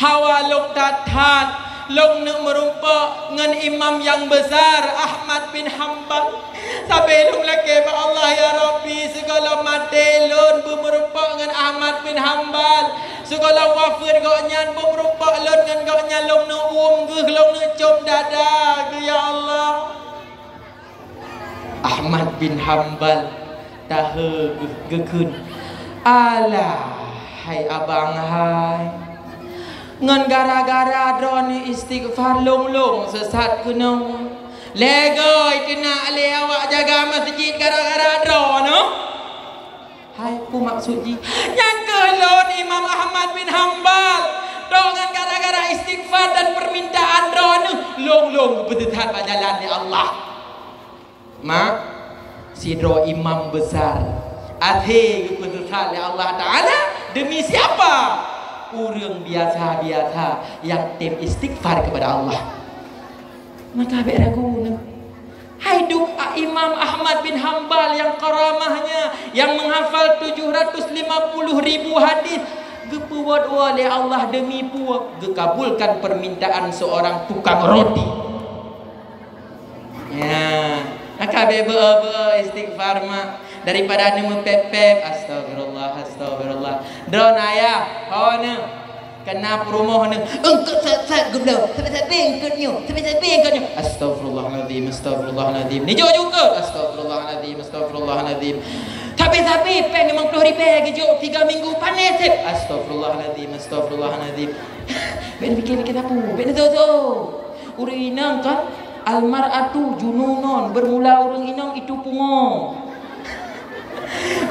Hawa lôn that-that, lôn neuk meurumpok ngon imam nyang besar Ahmad bin Hambal. Sabe lôn lakée bak Allah, "Ya Rabbi, sigohlom maté lôn beumeurumpok ngon Ahmad bin Hambal. Sigohlom wafeuet gobnyan beumeurumpok lôn ngon gobnyan, lôn neuk uem geuh, lôn neuk com dada geuh, ya Allah." Ahmad bin Hambal tahe geukheun, "Alah, hai abang hai, ngon gara-gara droeneuh istighfar lôn-lôn seusat keunoe. Lé goe teunak lé awak jaga masjid gara-gara droeneuh." Hai, peue maksud jih? Nyang keuh lôn Imam Ahmad bin Hambal. Droe ngon gara-gara istighfar dan permintaan droeneuh, lôn-lôn geupeusesat bak jalan lé Allah. Mak, sidroe imam besar, até geupeusesat lé Allah Ta'ala demi siapa? Ureuëng biasa-biasa nyang tem istighfar kepada Allah. Maka bék ragu neuh. Hai duek Imam Ahmad bin Hambal nyang karamahnya, nyang menghafal tujuh ratus lima puluh ribu hadis, geupeubuet woe lé Allah demi peue? Geukabulkan permintaan seorang tukang roti. Ya, maka beu-beu istighfar mak. Daripada neumeupép-pép, astagfirullah, astagfirullah. Droeneuh ayah, ho neuh. Kena peurumoh neuh. Eungkôt sat-sat geubloe. Sabe-sabe eungkôt nyoe, sabe-sabe eungkôt nyoe. Astagfirullahalazim, astagfirullahalazim. Nijok juga. Astagfirullahalazim, astagfirullahalazim. Sabe-sabe péng limong ploh ribèe geujok tiga minggu pané sép. Astagfirullahalazim, astagfirullahalazim. Bék neupikir-pikir sapeue, bék neuzoe-zoe. Ureuëng inong kan, al-mar'atu jununun, bermula ureuëng inong itu pungo.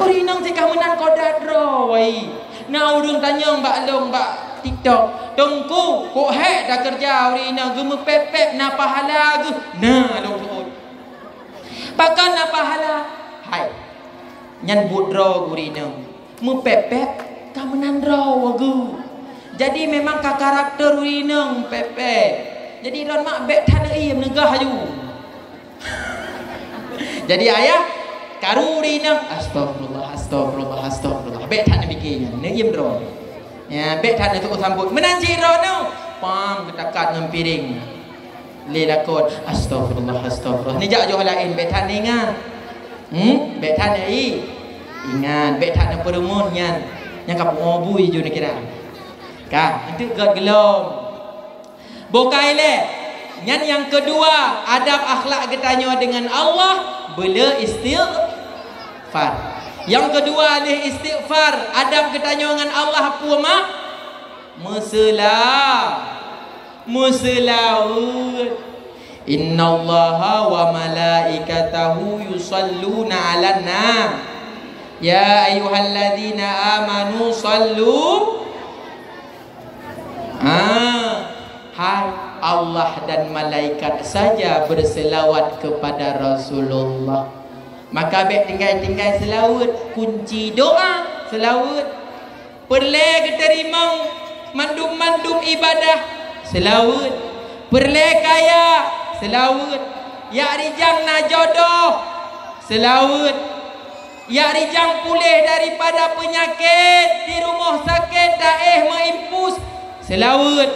Ureuëng inong sikamoe meunan koda droe wai. Na ureuëng tanyong bak lôn bak TikTok, "Teungku, kok hék takeureuja ureuëng inong geumeupép-pép na pahala geuh?" Na lôn seuôt. Pakon na pahala? Hai. Nyan buet droe ureuëng inong. Meupép-pép ka meunan droe geuh. Jadi memang ka karakter ureuëng inong meupép-pép. Jadi droe mak bék that neuiem, neugah aju. Jadi ayah, karu ureuëng inong, astagfirullah, astagfirullah, astagfirullah. Bék that neupike nyan, neuiem droe. Ya, bék that neuseuôt sambot. Meunan cit droeneuh, pam geutakat ngon piréng. Lé lakon, astagfirullah, astagfirullah. Neujak joh laén, bék that neuingat. Hmm? Bék that neuingat, bék that neupeureumeun nyan. Nyang ka pungo bui ju neukira. Ka, eunteuk gét geulom. Boh ka ilée. Nyan nyang keudua, adab akhlak geutanyoe deungon Allah, beu le istighfar. Nyang keudua lheueh istighfar, adab geutanyoe ngon Allah peue mak? Meuseula-, meuseulaweuet. Innallaha wa malaikatahu yusalluna 'alan nabi. Ya ayyuhalladzina amanu sallu. Ah, hai, Allah dan malaikat saja berselawat kepada Rasulullah. Maka bék tinggai-tinggai seulaweuet, kunci doa seulaweuet. Peureulée geuteurimong mandum-mandum ibadah, seulaweuet. Peureulée kaya, seulaweuet. Jak rijang na jodoh, seulaweuet. Jak rijang puléh daripada peunyakét di rumoh sakét taéh meuimpus, seulaweuet.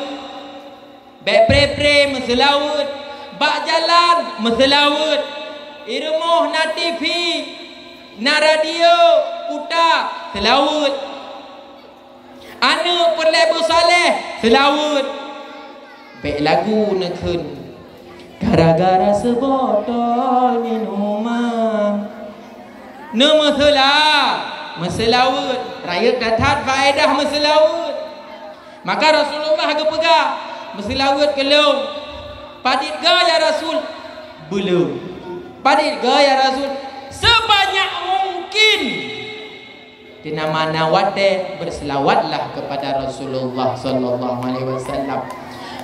Bék pré-pré, meuseulaweuet. Bak jalan, meuseulaweuet. I rumoh na TV, na radio, puta, seulaweuet. Aneuk peureulée beusaleh, seulaweuet. Bék lagu neukheun, gara-gara seubotol minuman. Neumeuseula, meuseulaweuet. Rayeuk that-that faedah meuseulaweuet. Maka Rasulullah geupeugah, "Meuseulaweuet keu lôn." "Padit goe ya Rasul?" "Beu lôn." "Padit goe ya Rasul?" "Sebanyak mungkin." Teuma na watée, berselawatlah kepada Rasulullah sallallahu alaihi wasallam.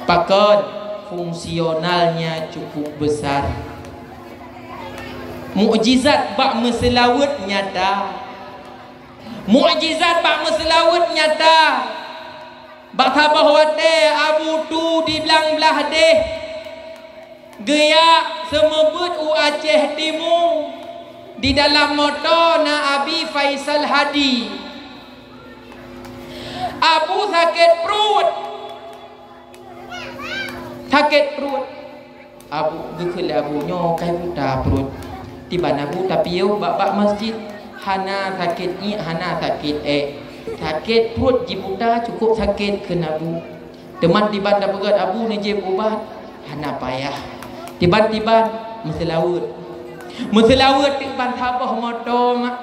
Pakon? Fungsionalnya cukup besar. Mukjizat bak meuseulaweuet nyata. Mukjizat bak meuseulaweuet nyata. Bak saboh watée Abu Tu di blang blah déh, geujak seumeubeuet u Aceh Timu. Di dalam moto na Abi Faisal Hadi. Abu sakét pruet. Sakét pruet. Abu geukheun lé Abu, "Nyoe kai buta pruet." Tiban Abu tapiôh bak-bak masjid. Hana sakét iek, hana sakét ék. Sakét pruet jibuta cukôp sakét, kheun Abu. Teuma tiban tapeugét Abu neujieb ubat, hana payah. Tiban-tiban meuseulaweuet. Meuseulaweuet tiban saboh moto mak.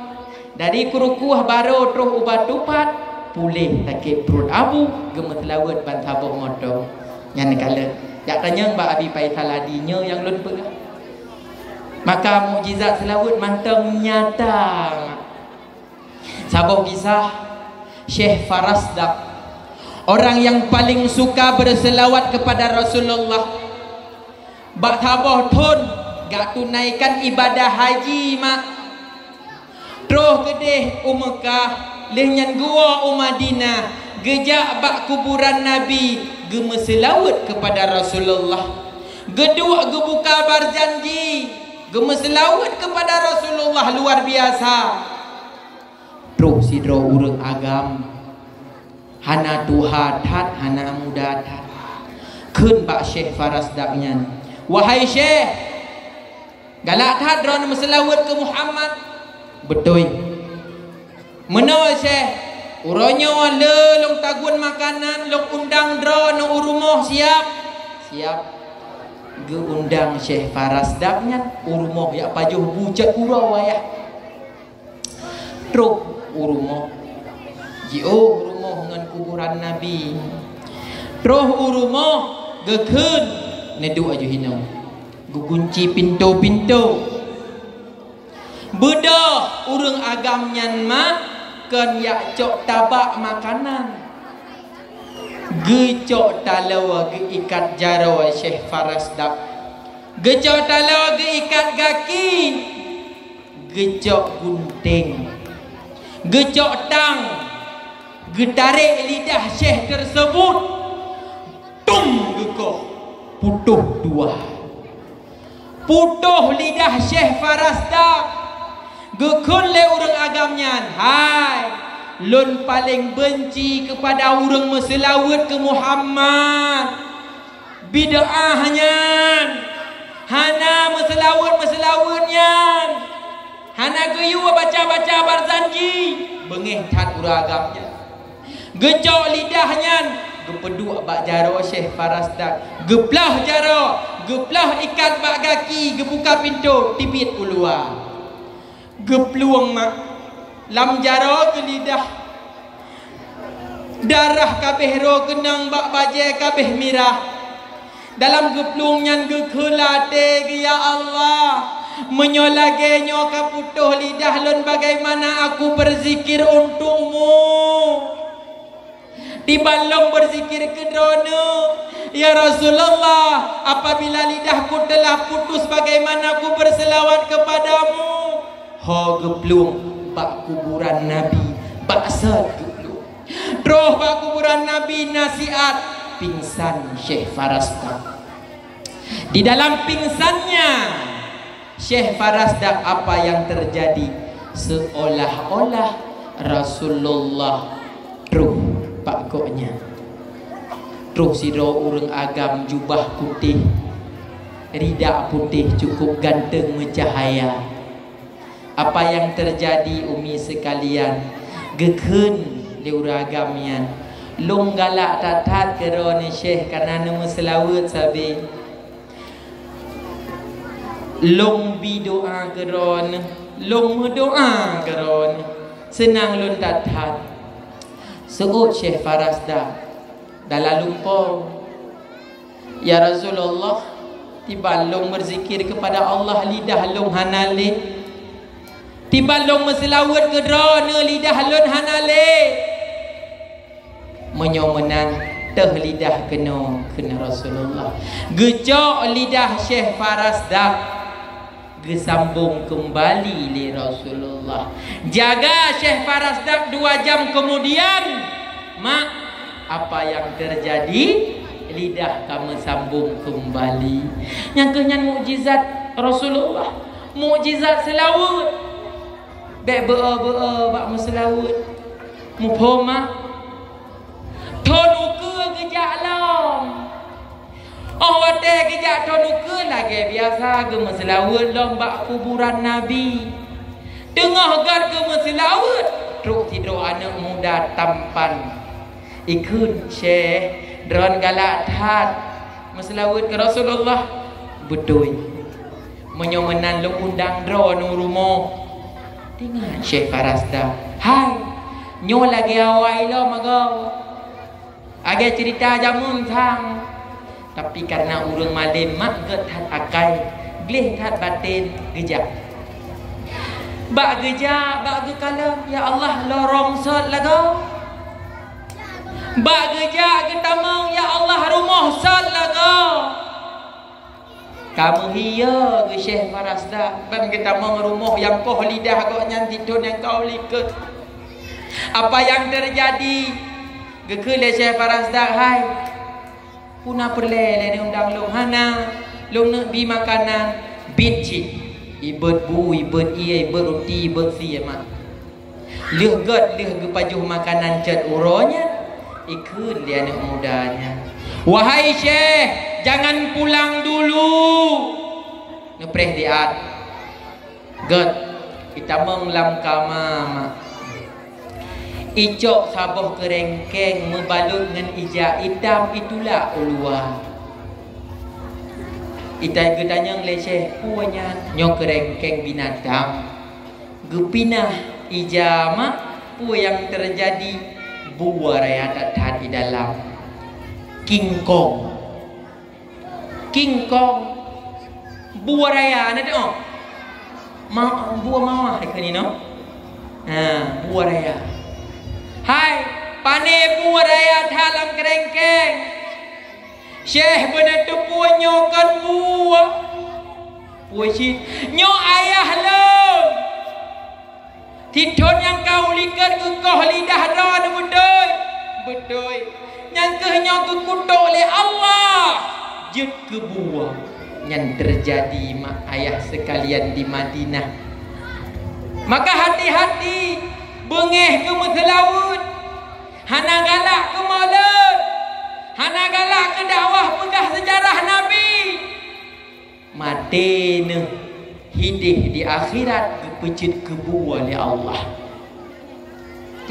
Dari Krukoh barô troh u Batupat, puléh sakét pruet Abu, geumeuseulaweuet ban saboh moto. Nyan kalon. Jak tanyong bak Abi Faisal Hadi nyoe nyang lôn peugah. Maka mukjizat seulaweuet mantong nyata. Saboh kisah, Syekh Farasdak, orang yang paling suka berselawat kepada Rasulullah. Bak saboh thon geutunaikan ibadah haji mak. Troh keudeh u Meukah, lheueh nyan geuwoe u Madinah. Geujak bak kuburan Nabi, geumeuseulaweuet keupada Rasulullah. Geuduek geubuka barzanji, geumeuseulaweuet keupada Rasulullah luar biasa. Troh sidroe ureuëng agam, hana tuha that, hana muda that, kheun bak Syekh Farasdak nyan, "Wahai Syekh, galak that droeneuh meuseulaweuet keu Muhammad?" "Beutôi." "Meunoe Syekh, uroe nyoe le lôn tagun makanan, lôn undang droeneuh u rumoh, siap?" "Siap." Geuundang Syekh Farasdak nyan u rumoh, jak pajoh bu cot uroe wayah. Troh u rumoh. Jiôh u rumoh ngon kuburan Nabi. Troh u rumoh, geukheun, neuduek aju hinoe. Geugunci pintoe-pintoe. Beudôh ureuëng agam nyan mak kon jak cok tabak makanan. Geucok taloe geuikat jaroe Syekh Farasdak. Geucok taloe geuikat gaki. Geucok gunténg, geucok tang, geutarek lidah Syekh tersebut, tum geukoh, putôh dua. Putôh lidah Syekh Farasdak, geukheun lé ureuëng agam nyan, "Hai, lôn paleng beunci keupada ureuëng meuseulaweuet keu Muhammad." Bid'ah nyan, hana meuseulaweuet-meuseulaweuet nyan, hana geuyue baca-baca barzanji, beungéh that ureuëng agam nyan. Geucok lidah nyan, geupeuduek bak jaroe Syekh Farasdak, geuplah jaroe, geuplah ikat bak gaki, geubuka pintoe, tibiet u luwa. Geuplueng mak lam jaroe keu lidah. Darah kabéh roe keunong bak bajée kabéh mirah. Dalam geuplueng nyan geukheun lam até geuh, "Ya Allah, meunyoe lagée nyoe ka putôh lidah lôn, bagaimana aku berzikir untuk-Mu?" Tiban lôn beuzikir keu Droeneuh, "Ya Rasulullah, apabila lidahku telah putus, bagaimana ku berselawat kepada-Mu?" Ho geuplueng bak kuburan Nabi, bak sot geuplueng. Troh bak kuburan Nabi na siat, pingsan Syekh Farasdak. Di dalam pingsannya, Syekh Farasdak, apa yang terjadi? Seolah-olah Rasulullah troh bak gobnyan. Troh sidroe ureuëng agam jubah putéh, rida putéh, cukup ganteng meucahaya. Apa yang terjadi, Umi sekalian? Geukheun lé ureuëng agam nyan, "Lôn galak that-that keu droeneuh Syekh, kareuna neumeuseulaweuet sabe. Lôn bi doa keu droeneuh, lôn meudoa keu droeneuh. Seunang lôn that-that." Seuôt Syekh Farasdak, dalam lumpoe, "Ya Rasulullah, tiban lôn beuzikir keupada Allah, lidah lôn hana lé. Tiban lôn meuseulaweuet keu Droeneuh, lidah lôn hana lé. Meunyoe meunan, teuh lidah keunoe," kheun Rasulullah. Geucok lidah Syekh Farasdak, geusambong keumbali lé Rasulullah. Jaga Syekh Farasdak dua jam kemudian, mak, apa yang terjadi? Lidah ka meusambong keumbali. Nyang kheueh nyan mukjizat Rasulullah, mukjizat seulaweuet. Bék beu-o-beu-o bak meuseulaweuet. Muphom, mak? Thon ukeue geujak lom. Óh watée geujak thon ukeue, lagée biasa geumeuseulaweuet lom bak kuburan Nabi. Teungoh gét geumeuseulaweuet, trok sidroe aneuëk muda tampan. Ikheun, "Syekh, droen galak that meuseulaweuet keu Rasulullah." "Beutôi. Meunyoe meunan lôn undang droeneuh u rumoh." Teuingat Syekh Farasdak, "Hai, nyoe lagée awai lom agoe. Lagée ceurita jameun sang." Tapi kareuna ureuëng malem mak gét that akai, gleh that batén, geujak. Bak geujak, bak geukalon, "Ya Allah, lorong sot lagoe." Bak geujak geutamong, "Ya Allah, rumoh sot lagoe." Ka meuhiyoe geuh Syekh Farasdak, ban geutamong rumoh nyang poh lidah gobnyan sithon nyang ka u likot. Apa yang terjadi? Geukheun lé Syekh Farasdak, "Hai, peue na peureulée lé neuundang lôn?" "Hana, lôn neuk bi makanan." "Biet cit, ibeuet bu, ibeuet ié, ibeuet ruti, ibeuet sie mak." Lheueh gét, lheueh geupajoh makanan cot uroe nyan, ikheun lé aneuëk muda nyan, "Wahai Syekh, jangan pulang dulu." Neupreh siat. "Gét, itamong lam kama mak. Icok saboh keurengkeng meubalot ngon ija itam, itulak u luwa." Ita geutanyong lé Syekh, "Peue nyan?" "Nyoe keurengkeng binatang." Geupinah ija mak, peue nyang teujadi? Buwa raya that-that di dalam. King Kong. King Kong. Buwa raya na teuh. Ma-, buwa mawah ikheun inoe. Ha, buwa raya. "Hai, pane buwa raya that lam keurengkeng?" "Syekh, beuneuteupeu nyoe kon buwa." "Peue cit?" "Nyoe ayah lôn. Sithon nyang ka ulikot geukoh lidah droeneuh, beutôi?" "Beutôi." "Nyang kheueh nyoe geukutok lé Allah jeuet keu buwa." Nyan teujadi mak ayah seukalian di Madinah. Maka hati-hati, beungéh keu meuseulaweuet. Hana galak keu maulud, hana galak keu dakwah peugah seujarah Nabi. Maté neuh, hidéh di akhirat geupeucit keu buwa lé Allah.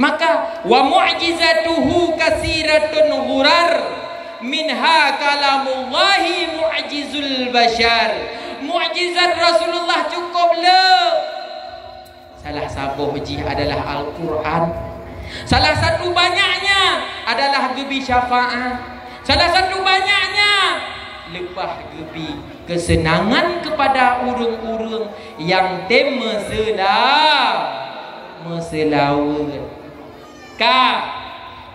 Maka, "Wa mu'jizatuhu katsiratun ghurar, minha kalamullahi mu'jizul basyar." Mukjizat Rasulullah cukup le. Salah saboh jih adalah Al-Quran. Salah satu banyaknya adalah geubi syafaat. Salah satu banyaknya leupah geubi keuseunangan keupada ureuëng-ureuëng nyang tem meuseula-, meuseulaweuet. Ka.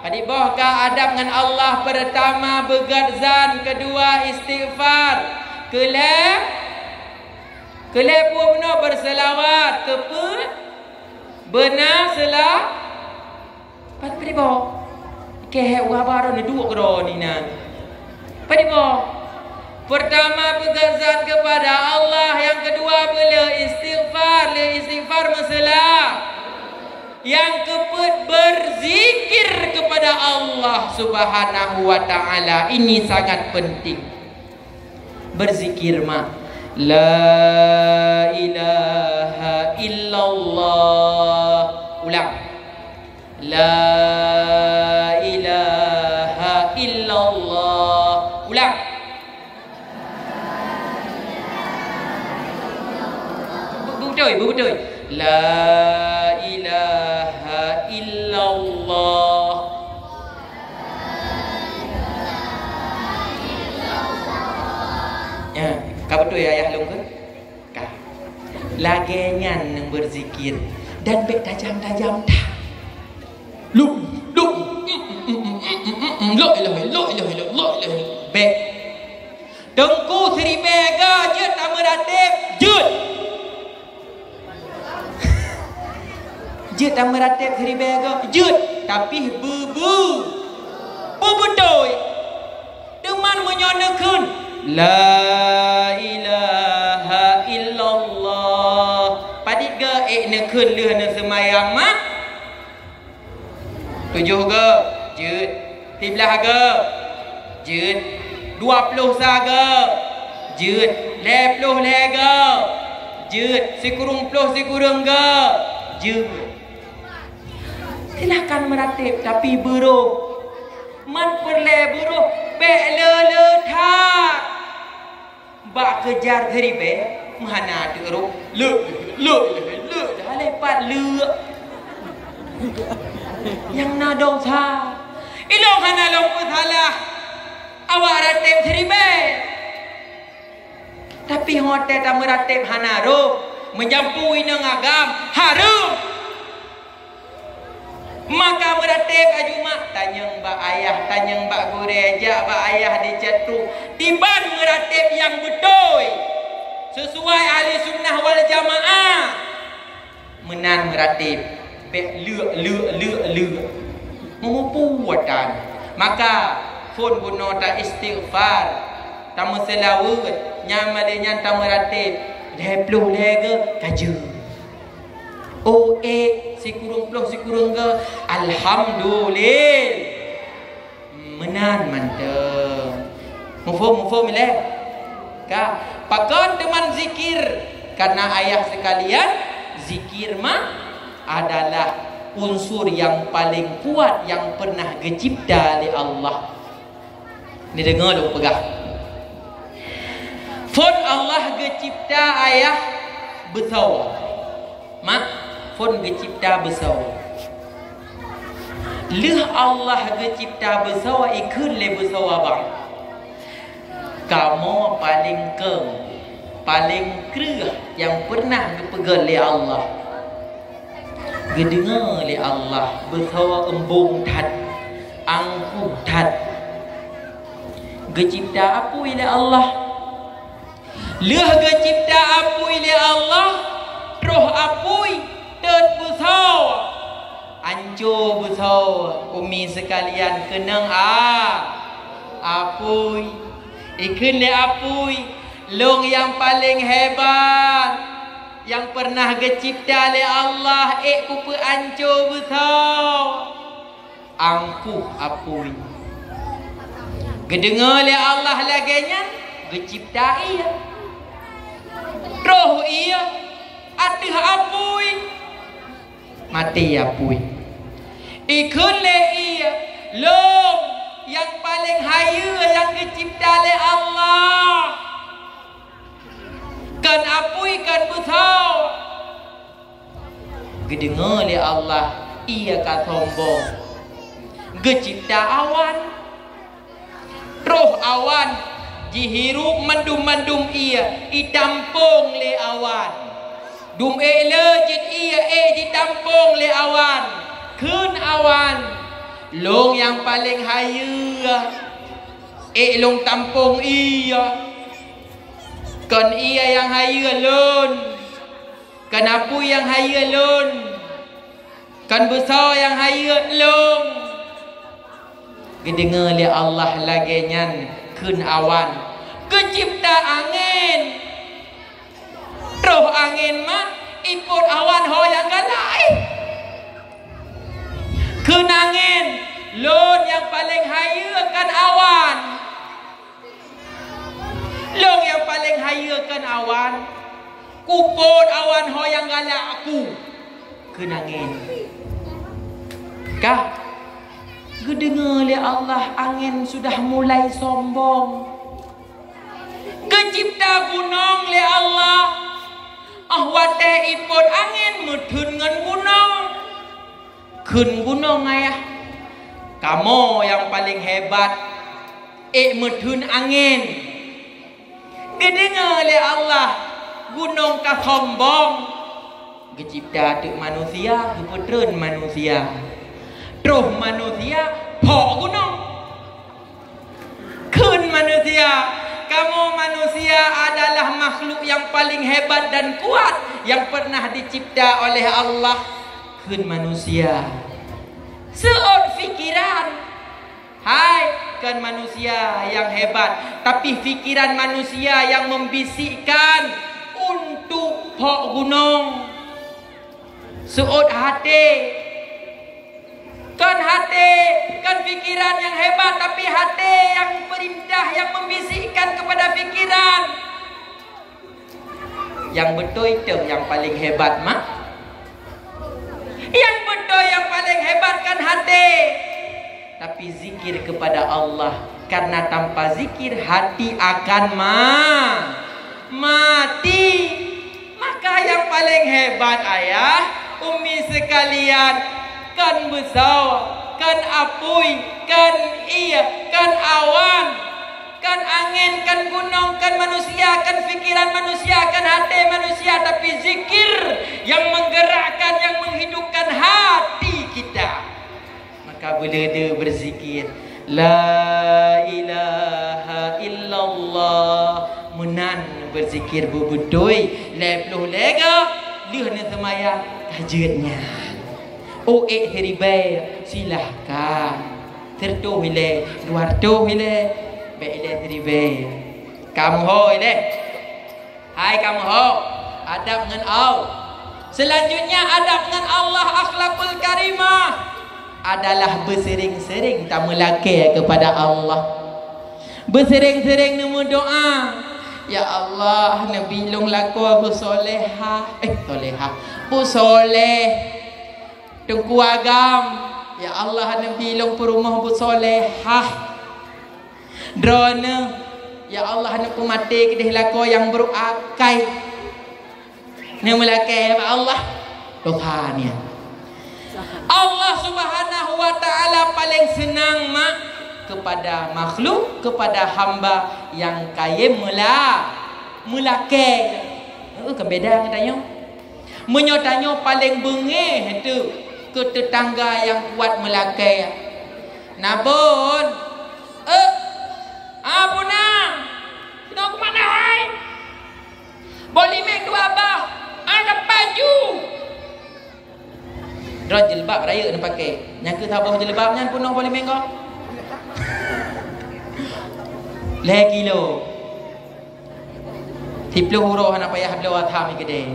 Padit boh ka adab ngon Allah, peurtama beugét zan, keudua istighfar, keulhée, keulhée peue bunoe beurseulaweuet, keupeue beuna seula-, pat-, padit boh. Keuhée uroe baroe neuduek keudroe nina. Padit boh. Peurtama beugét zan keupada Allah, nyang keudua beuleu istighfar, lé istighfar meuseula. Nyang keupeuet, berzikir kepada Allah Subhanahu wa Ta'ala. Ini sangat penting. Berzikir mak. La ilaha illallah. Ulang. La ilaha illallah. Ulang. Be-, beutôi, beutôi. La ilaha illallah. Ya, ka beutôi ayah lôn ke? Ka. Lagée nyan nyang beuzikir dan bék tajam-tajam that. Lu, lu, la ilaha, la ilaha illallah, la ilaha illallah. Bék. Teungku siribée go jeuet tameurateb, jeuet. Jeuet tameurateb siribée go, jeuet, tapi beu-beu. Beubeutôi. Teuma meunyoe neukheun, "La ilaha illallah." Padit go ék neukheun lheueh neuseumayang mak? Tujoh go, jeuet. Siblaih go, jeuet. Dua ploh sa go, jeuet. Lhée ploh lhée go, jeuet. Sikureueng ploh sikureueng go, jeuet. Silahkan meurateb, tapi beuroh. Man peureulée beuroh, bék le-le that. Bak keujar siribée, meuhana teuk roh. Le, le, le, le, dah leupah le. Nyang na desya. Ilong hana lom peusalah. Awak rateb siribée. Tapi watée tameurateb hana roh, meujampu inong agam, hareuem. Maka meurateb aju mak, tanyong bak ayah, tanyong bak gurée, jak bak ayah di catu. Tiban meurateb nyang beutôi, sesuai ahli sunnah wal jamaah. Meunan meurateb, bék leuk, leuk, leuk, leuk. Meumupu atan. Maka phon bunoe ta istighfar, tameuseulaweuet, nyan malée nyan tameuratéb lhée ploh lhée geu ka jeuet. Oh ék sikureueng ploh sikureueng geu, alhamdulillah. Meunan mantong. Muphom, muphom ilée? Ka. Pakon teuma zikir? Karena ayah sekalian, zikir mah adalah unsur yang paling kuat yang pernah geucipta lé Allah. Ni deungoe lôn peugah. Phon Allah geucipta ayah beusoe. Mak, phon geucipta beusoe. Lheueh Allah geucipta beusoe, ikheun lé beusoe abang, kamoe paleng keueng, paleng kreueh nyang peureunah geupeugét lé Allah. Geudeungoe lé Allah beusoe eumbong that, angkuh that. Geucipta apui lé Allah. Lheueh geucipta apui lé Allah, troh apui, teuet beusoe. Anco beusoe, umi seukalian, keunong a, apui. Ikheun lé apui, lôn nyang paleng hebat, nyang peureunah geucipta lé Allah, ék kupeuanco beusoe. Angkuh apui. Geudeungoe lé Allah lagée nyan, geucipta ié. Troh ié, ateueh apui, maté apui. Ikheun lé ié, lôn nyang paleng hayeue nyang geucipta lé Allah. Kon apui, kon beusoe. Geudeungoe lé Allah, ié ka sombong. Geucipta awan. Troh awan, jihirup mandum-mandum ié, itampong lé awan. Dum ék le jeuet ié, ék jitampong lé awan. Kheun awan, lôn nyang paleng hayeue, ék lôn tampong ié. Kon ié nyang hayeue lôn. Kon apui nyang hayeue lôn, kon beusoe nyang hayeue lôn. Geudeungoe lé Allah lagée nyan kheun awan, geucipta angén. Troh angén mah, ipot awan ho nyang galak. Kheun angén, lôn nyang paleng hayeue kon awan. Lôn nyang paleng hayeue kon awan, kupot awan ho nyang galak aku. Kheun angén. Ka, geudeungoe lé Allah angén sudah mulai sombong. Geucipta gunong lé Allah, óh watée ipot angén meutheun ngon gunong. Kheun gunong, ayah, kamoe nyang paleng hebat, ék meutheun angén. Geudeungoe lé Allah, gunong ka sombong. Geucipta teuk manusia, geupeutreun manusia. Troh manusia, phok gunong. Kheun manusia, kamoe manusia adalah makhluk nyang paleng hebat dan kuat nyang peureunah dicipta oleh Allah. Kheun manusia, seuôt pikeran. Hai, kon manusia nyang hebat, tapi pikeran manusia nyang membisikkan untuk phok gunong. Seuôt até. Kon até, kon pikeran nyang hebat, tapi até nyang peurintah, nyang membisikkan keupada pikeran. Nyang beutôi teuh nyang paleng hebat mah. Nyang beutôi nyang paleng hebat kon até, tapi zikir keupada Allah. Karena tanpa zikir, hati akan ma-, mati. Maka nyang paleng hebat, ayah, umi seukalian, kon beusoe, kon apui, kon ié, kon awan, kon angén, kon gunong, kon manusia, kon pikeran manusia, kon até manusia, tapi zikir nyang menggerakkan, nyang menghidupkan hati kita. Maka beuleudée beuzikir, "La ilaha illallah." Meunan beuzikir beubeutôi, lhée ploh lhée goe lheueh neuseumayang ka jeuet nyan. Oh, ék siribèe, silahkan. Sireutoh ilèe, dua reutoh ilèe, bèk ilèe siribèe. Kamoe ho ilèe. Hai kamoe ho, adab ngon Allah. Selanjutnya, adab ngon Allah, akhlakul karimah, adalah beuseuring-seuring tameulakèe keupada Allah. Beuseuring-seuring neumeudoa, "Ya Allah, neubi lôn lakoe beusolehah, eh, solehah, beusoleh." Teungku agam, "Ya Allah, neubi lôn peurumoh beusolehah." Droeneuh, "Ya Allah, neupeumaté keudeh lakoe nyang brôk akai." Neumeulakèe bak Allah. Tuhan, ya. Allah Subhanahu wa Ta'ala paléng seunang, mak, keupada makhluk, keupada hamba nyang kayém meula-, meulakèe. Heueh, kan beda ngon tanyoe. Meunyoe tanyoe paléng beungéh teuh keu teutangga nyang kuat meulakèe. "Na bôn, eh, a buna, keunoe keu mak na hai? Boh limeng dua boh, a ka paju." Droe jilbab rayeuk neupaké. Nyang keu saboh jilbab nyan peunoh boh limeng goe. Lhèe kilo. Siploh uroe hana payah bloe tham keudéh.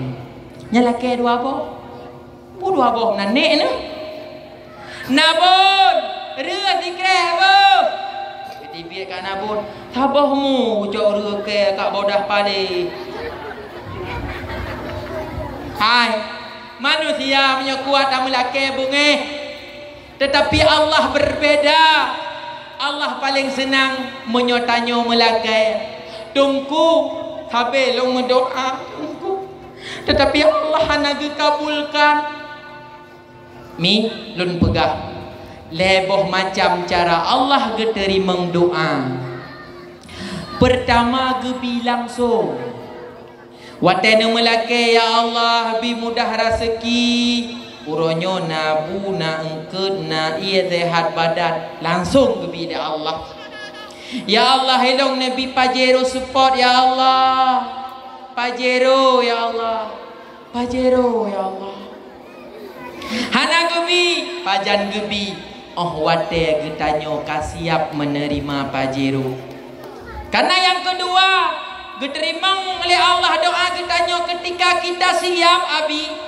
Nyan lakèe dua boh. Peue dua boh meunan nèk neuh? "Na bôn, reueh sikrèh boh." Geuteubiet ka na bôn, saboh mu cok reueh kèe ka boh dah palé. Hai, manusia meunyoe kuat tameulakèe beungéh. Teutapi Allah berbeda. Allah paléng seunang meunyoe tanyoe meulakèe. Teungku, sabé lôn meudoa, Teungku. Teutapi Allah hana geukabulkan. Mi, lôn peugah, lhèe boh macam cara Allah geuteurimong doa. Peurtama, geubi langsông. Watèe neumeulakèe, "Ya Allah, bi mudah raseuki." Uroe nyoe na bu, na eungkôt, na ié, seuhat badan, langsông geubi lé Allah. "Ya Allah, ilông neubi Pajero Sport, ya Allah. Pajero, ya Allah. Pajero, ya Allah." Hana geubi, pajan geubi, óh watèe geutanyoe ka siap meuneurima Pajero. Karena nyang keudua, geuteurimong lé Allah doa geutanyoe keutika kita siap, Abi.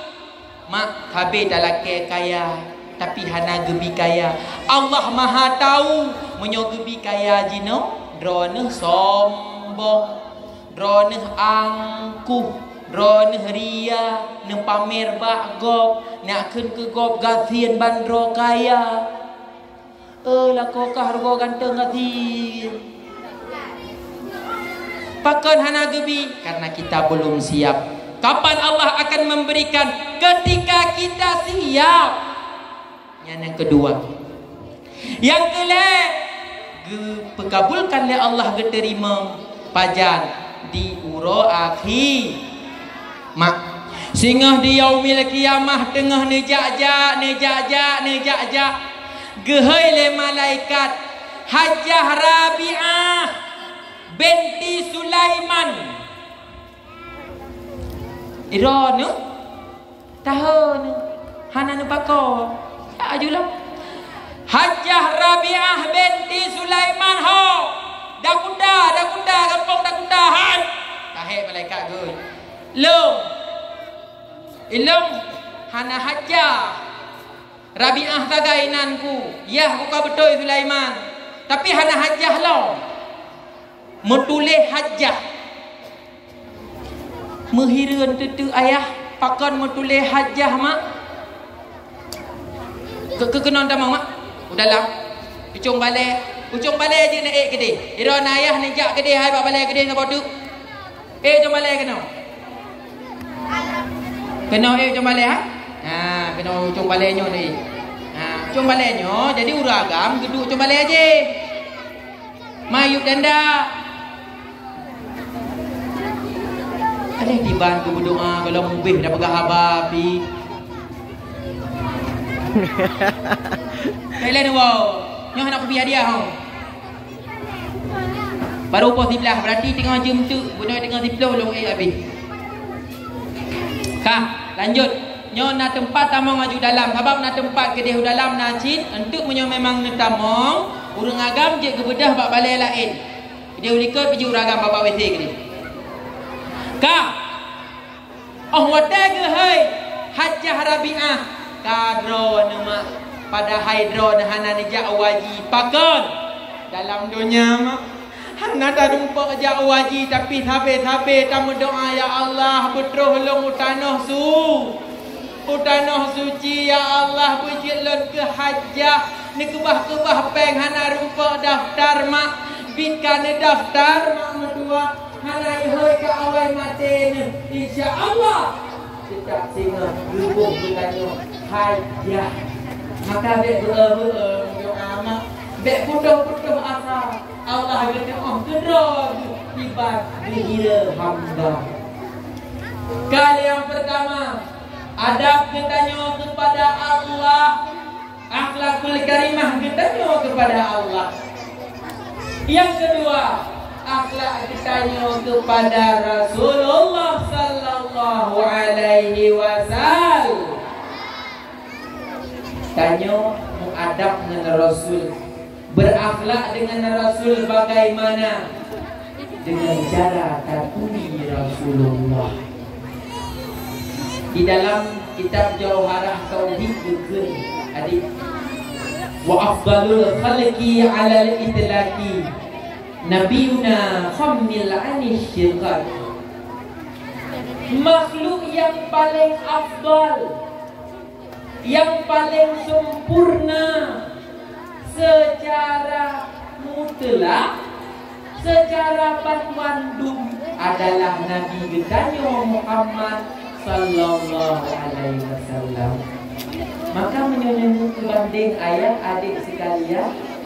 Mak, sabé talakèe kaya, tapi hana geubi kaya. Allah Maha Tahu, meunyoe geubi kaya jinoe, droeneuh sombong. Droeneuh angkuh, droeneuh ria, neupamer bak gob, neukheun keu gob gasien bandroe kaya. Eh, lakoe kah rugoe ganteng gasien. Pakon hana geubi? Karena kita belum siap. Kapan Allah akan memberikan? Ketika kita siap. Nyan nyang keudua. Nyang keulhèe, geupeukabulkan lé Allah geuteurimong pajan di uroe akhi. Mak, singoh di yaumil qiyamah teungoh neujak-jak, neujak-jak, neujak-jak, geuhôi lé malaikat, Hajjah Rabi'ah binti Sulaiman. Droeneuh Tahe nyoe, hana neupakoe. Jak aju lom. Hajjah Rabi'ah binti Sulaiman ho. Dakuda, Dakuda, gampông Dakuda, hai. Tahé malaikat geuh. Lôn. Ilôn hana hajjah. Rabi'ah sagai nan ku. Yah ku ka beutôi Sulaiman. Tapi hana hajjah lom. Meutuléh hajjah. Meuhireuen teuteu ayah, pakon meutuléh hajjah, mak? Keu-, keu-, keunoe tamong, mak. U dalam. Ucong balée. Ucong balée jeuet na ék keudeh. Droeneuh ayah neujak keudeh hai bak balée keudeh saboh teuk. Ék ucong balée keunoe. Keunoe ék ucong balée, ha? Ha, keunoe ucong balée nyoe ni. Ha, ucong balée nyoe, jadi ureuëng agam geuduek ucong balée jih. Mayueb danda. Aléh diban keu meudoa, gohlom ubéh dak peugah haba pih. Thailand, wow. Nyoe hana kubi hadiah, ho. Baru poh siblaih, berarti teungoh jeuem teuk, bunoe teungoh siploh lôn ék abéh. Ka, lanjut. Nyoe na teumpat tamong aju dalam, sabab na teumpat keudeh u dalam na cit, enteuk meunyoe memang neutamong, ureuëng agam jeuet geubeudôh bak balée laén. Keudeh u likot pih jeuet ureuëng agam bak W C keudeh. Ka. Oh watée geuhôi Hajjah Rabi'ah, ka droeneuh mak, padahai droeneuh hana neujak u haji. Pakon? Dalam donya mak, hana tarumpok jak u haji, tapi sabe-sabe tameudoá, "Ya Allah, beutroh lôn u tanoh su, u tanoh suci, ya Allah, beujeuet lôn keu hajjah." Neukeubah-keubah péng, hana rumpok daftar mak, bit ka neudaftar mak meutuah. Hana ihôi ka awai maté neuh, insya Allah. Teutab singoh leubeh geutanyoe hajjah. Maka bék beu-e-beu-e doá mak, bék putôh-putôh asa. Allah geutuoh keudroe geuh iban geuhira hamba. Kali yang pertama, adab geutanyoe kepada Allah. Akhlakul karimah geutanyoe kepada Allah. Yang kedua, akhlak geutanyoe kepada Rasulullah sallallahu alaihi wasallam. Tanyoe meuadab ngon Rasul, berakhlak dengan Rasul bagaimana? Dengan cara taturi Rasulullah. Di dalam kitab Jauharah Tauhid geukheun, adik, "Wa afdalul khalqi alal itlaqi nabiyuna khammil anisy syiqaq." Makhluk yang paling afdal, yang paling sempurna secara mutlak, secara banmandum adalah Nabi geutanyoe Muhammad sallallahu alaihi wasallam. Maka meunyoe neubandeng ayat, adik sekalian,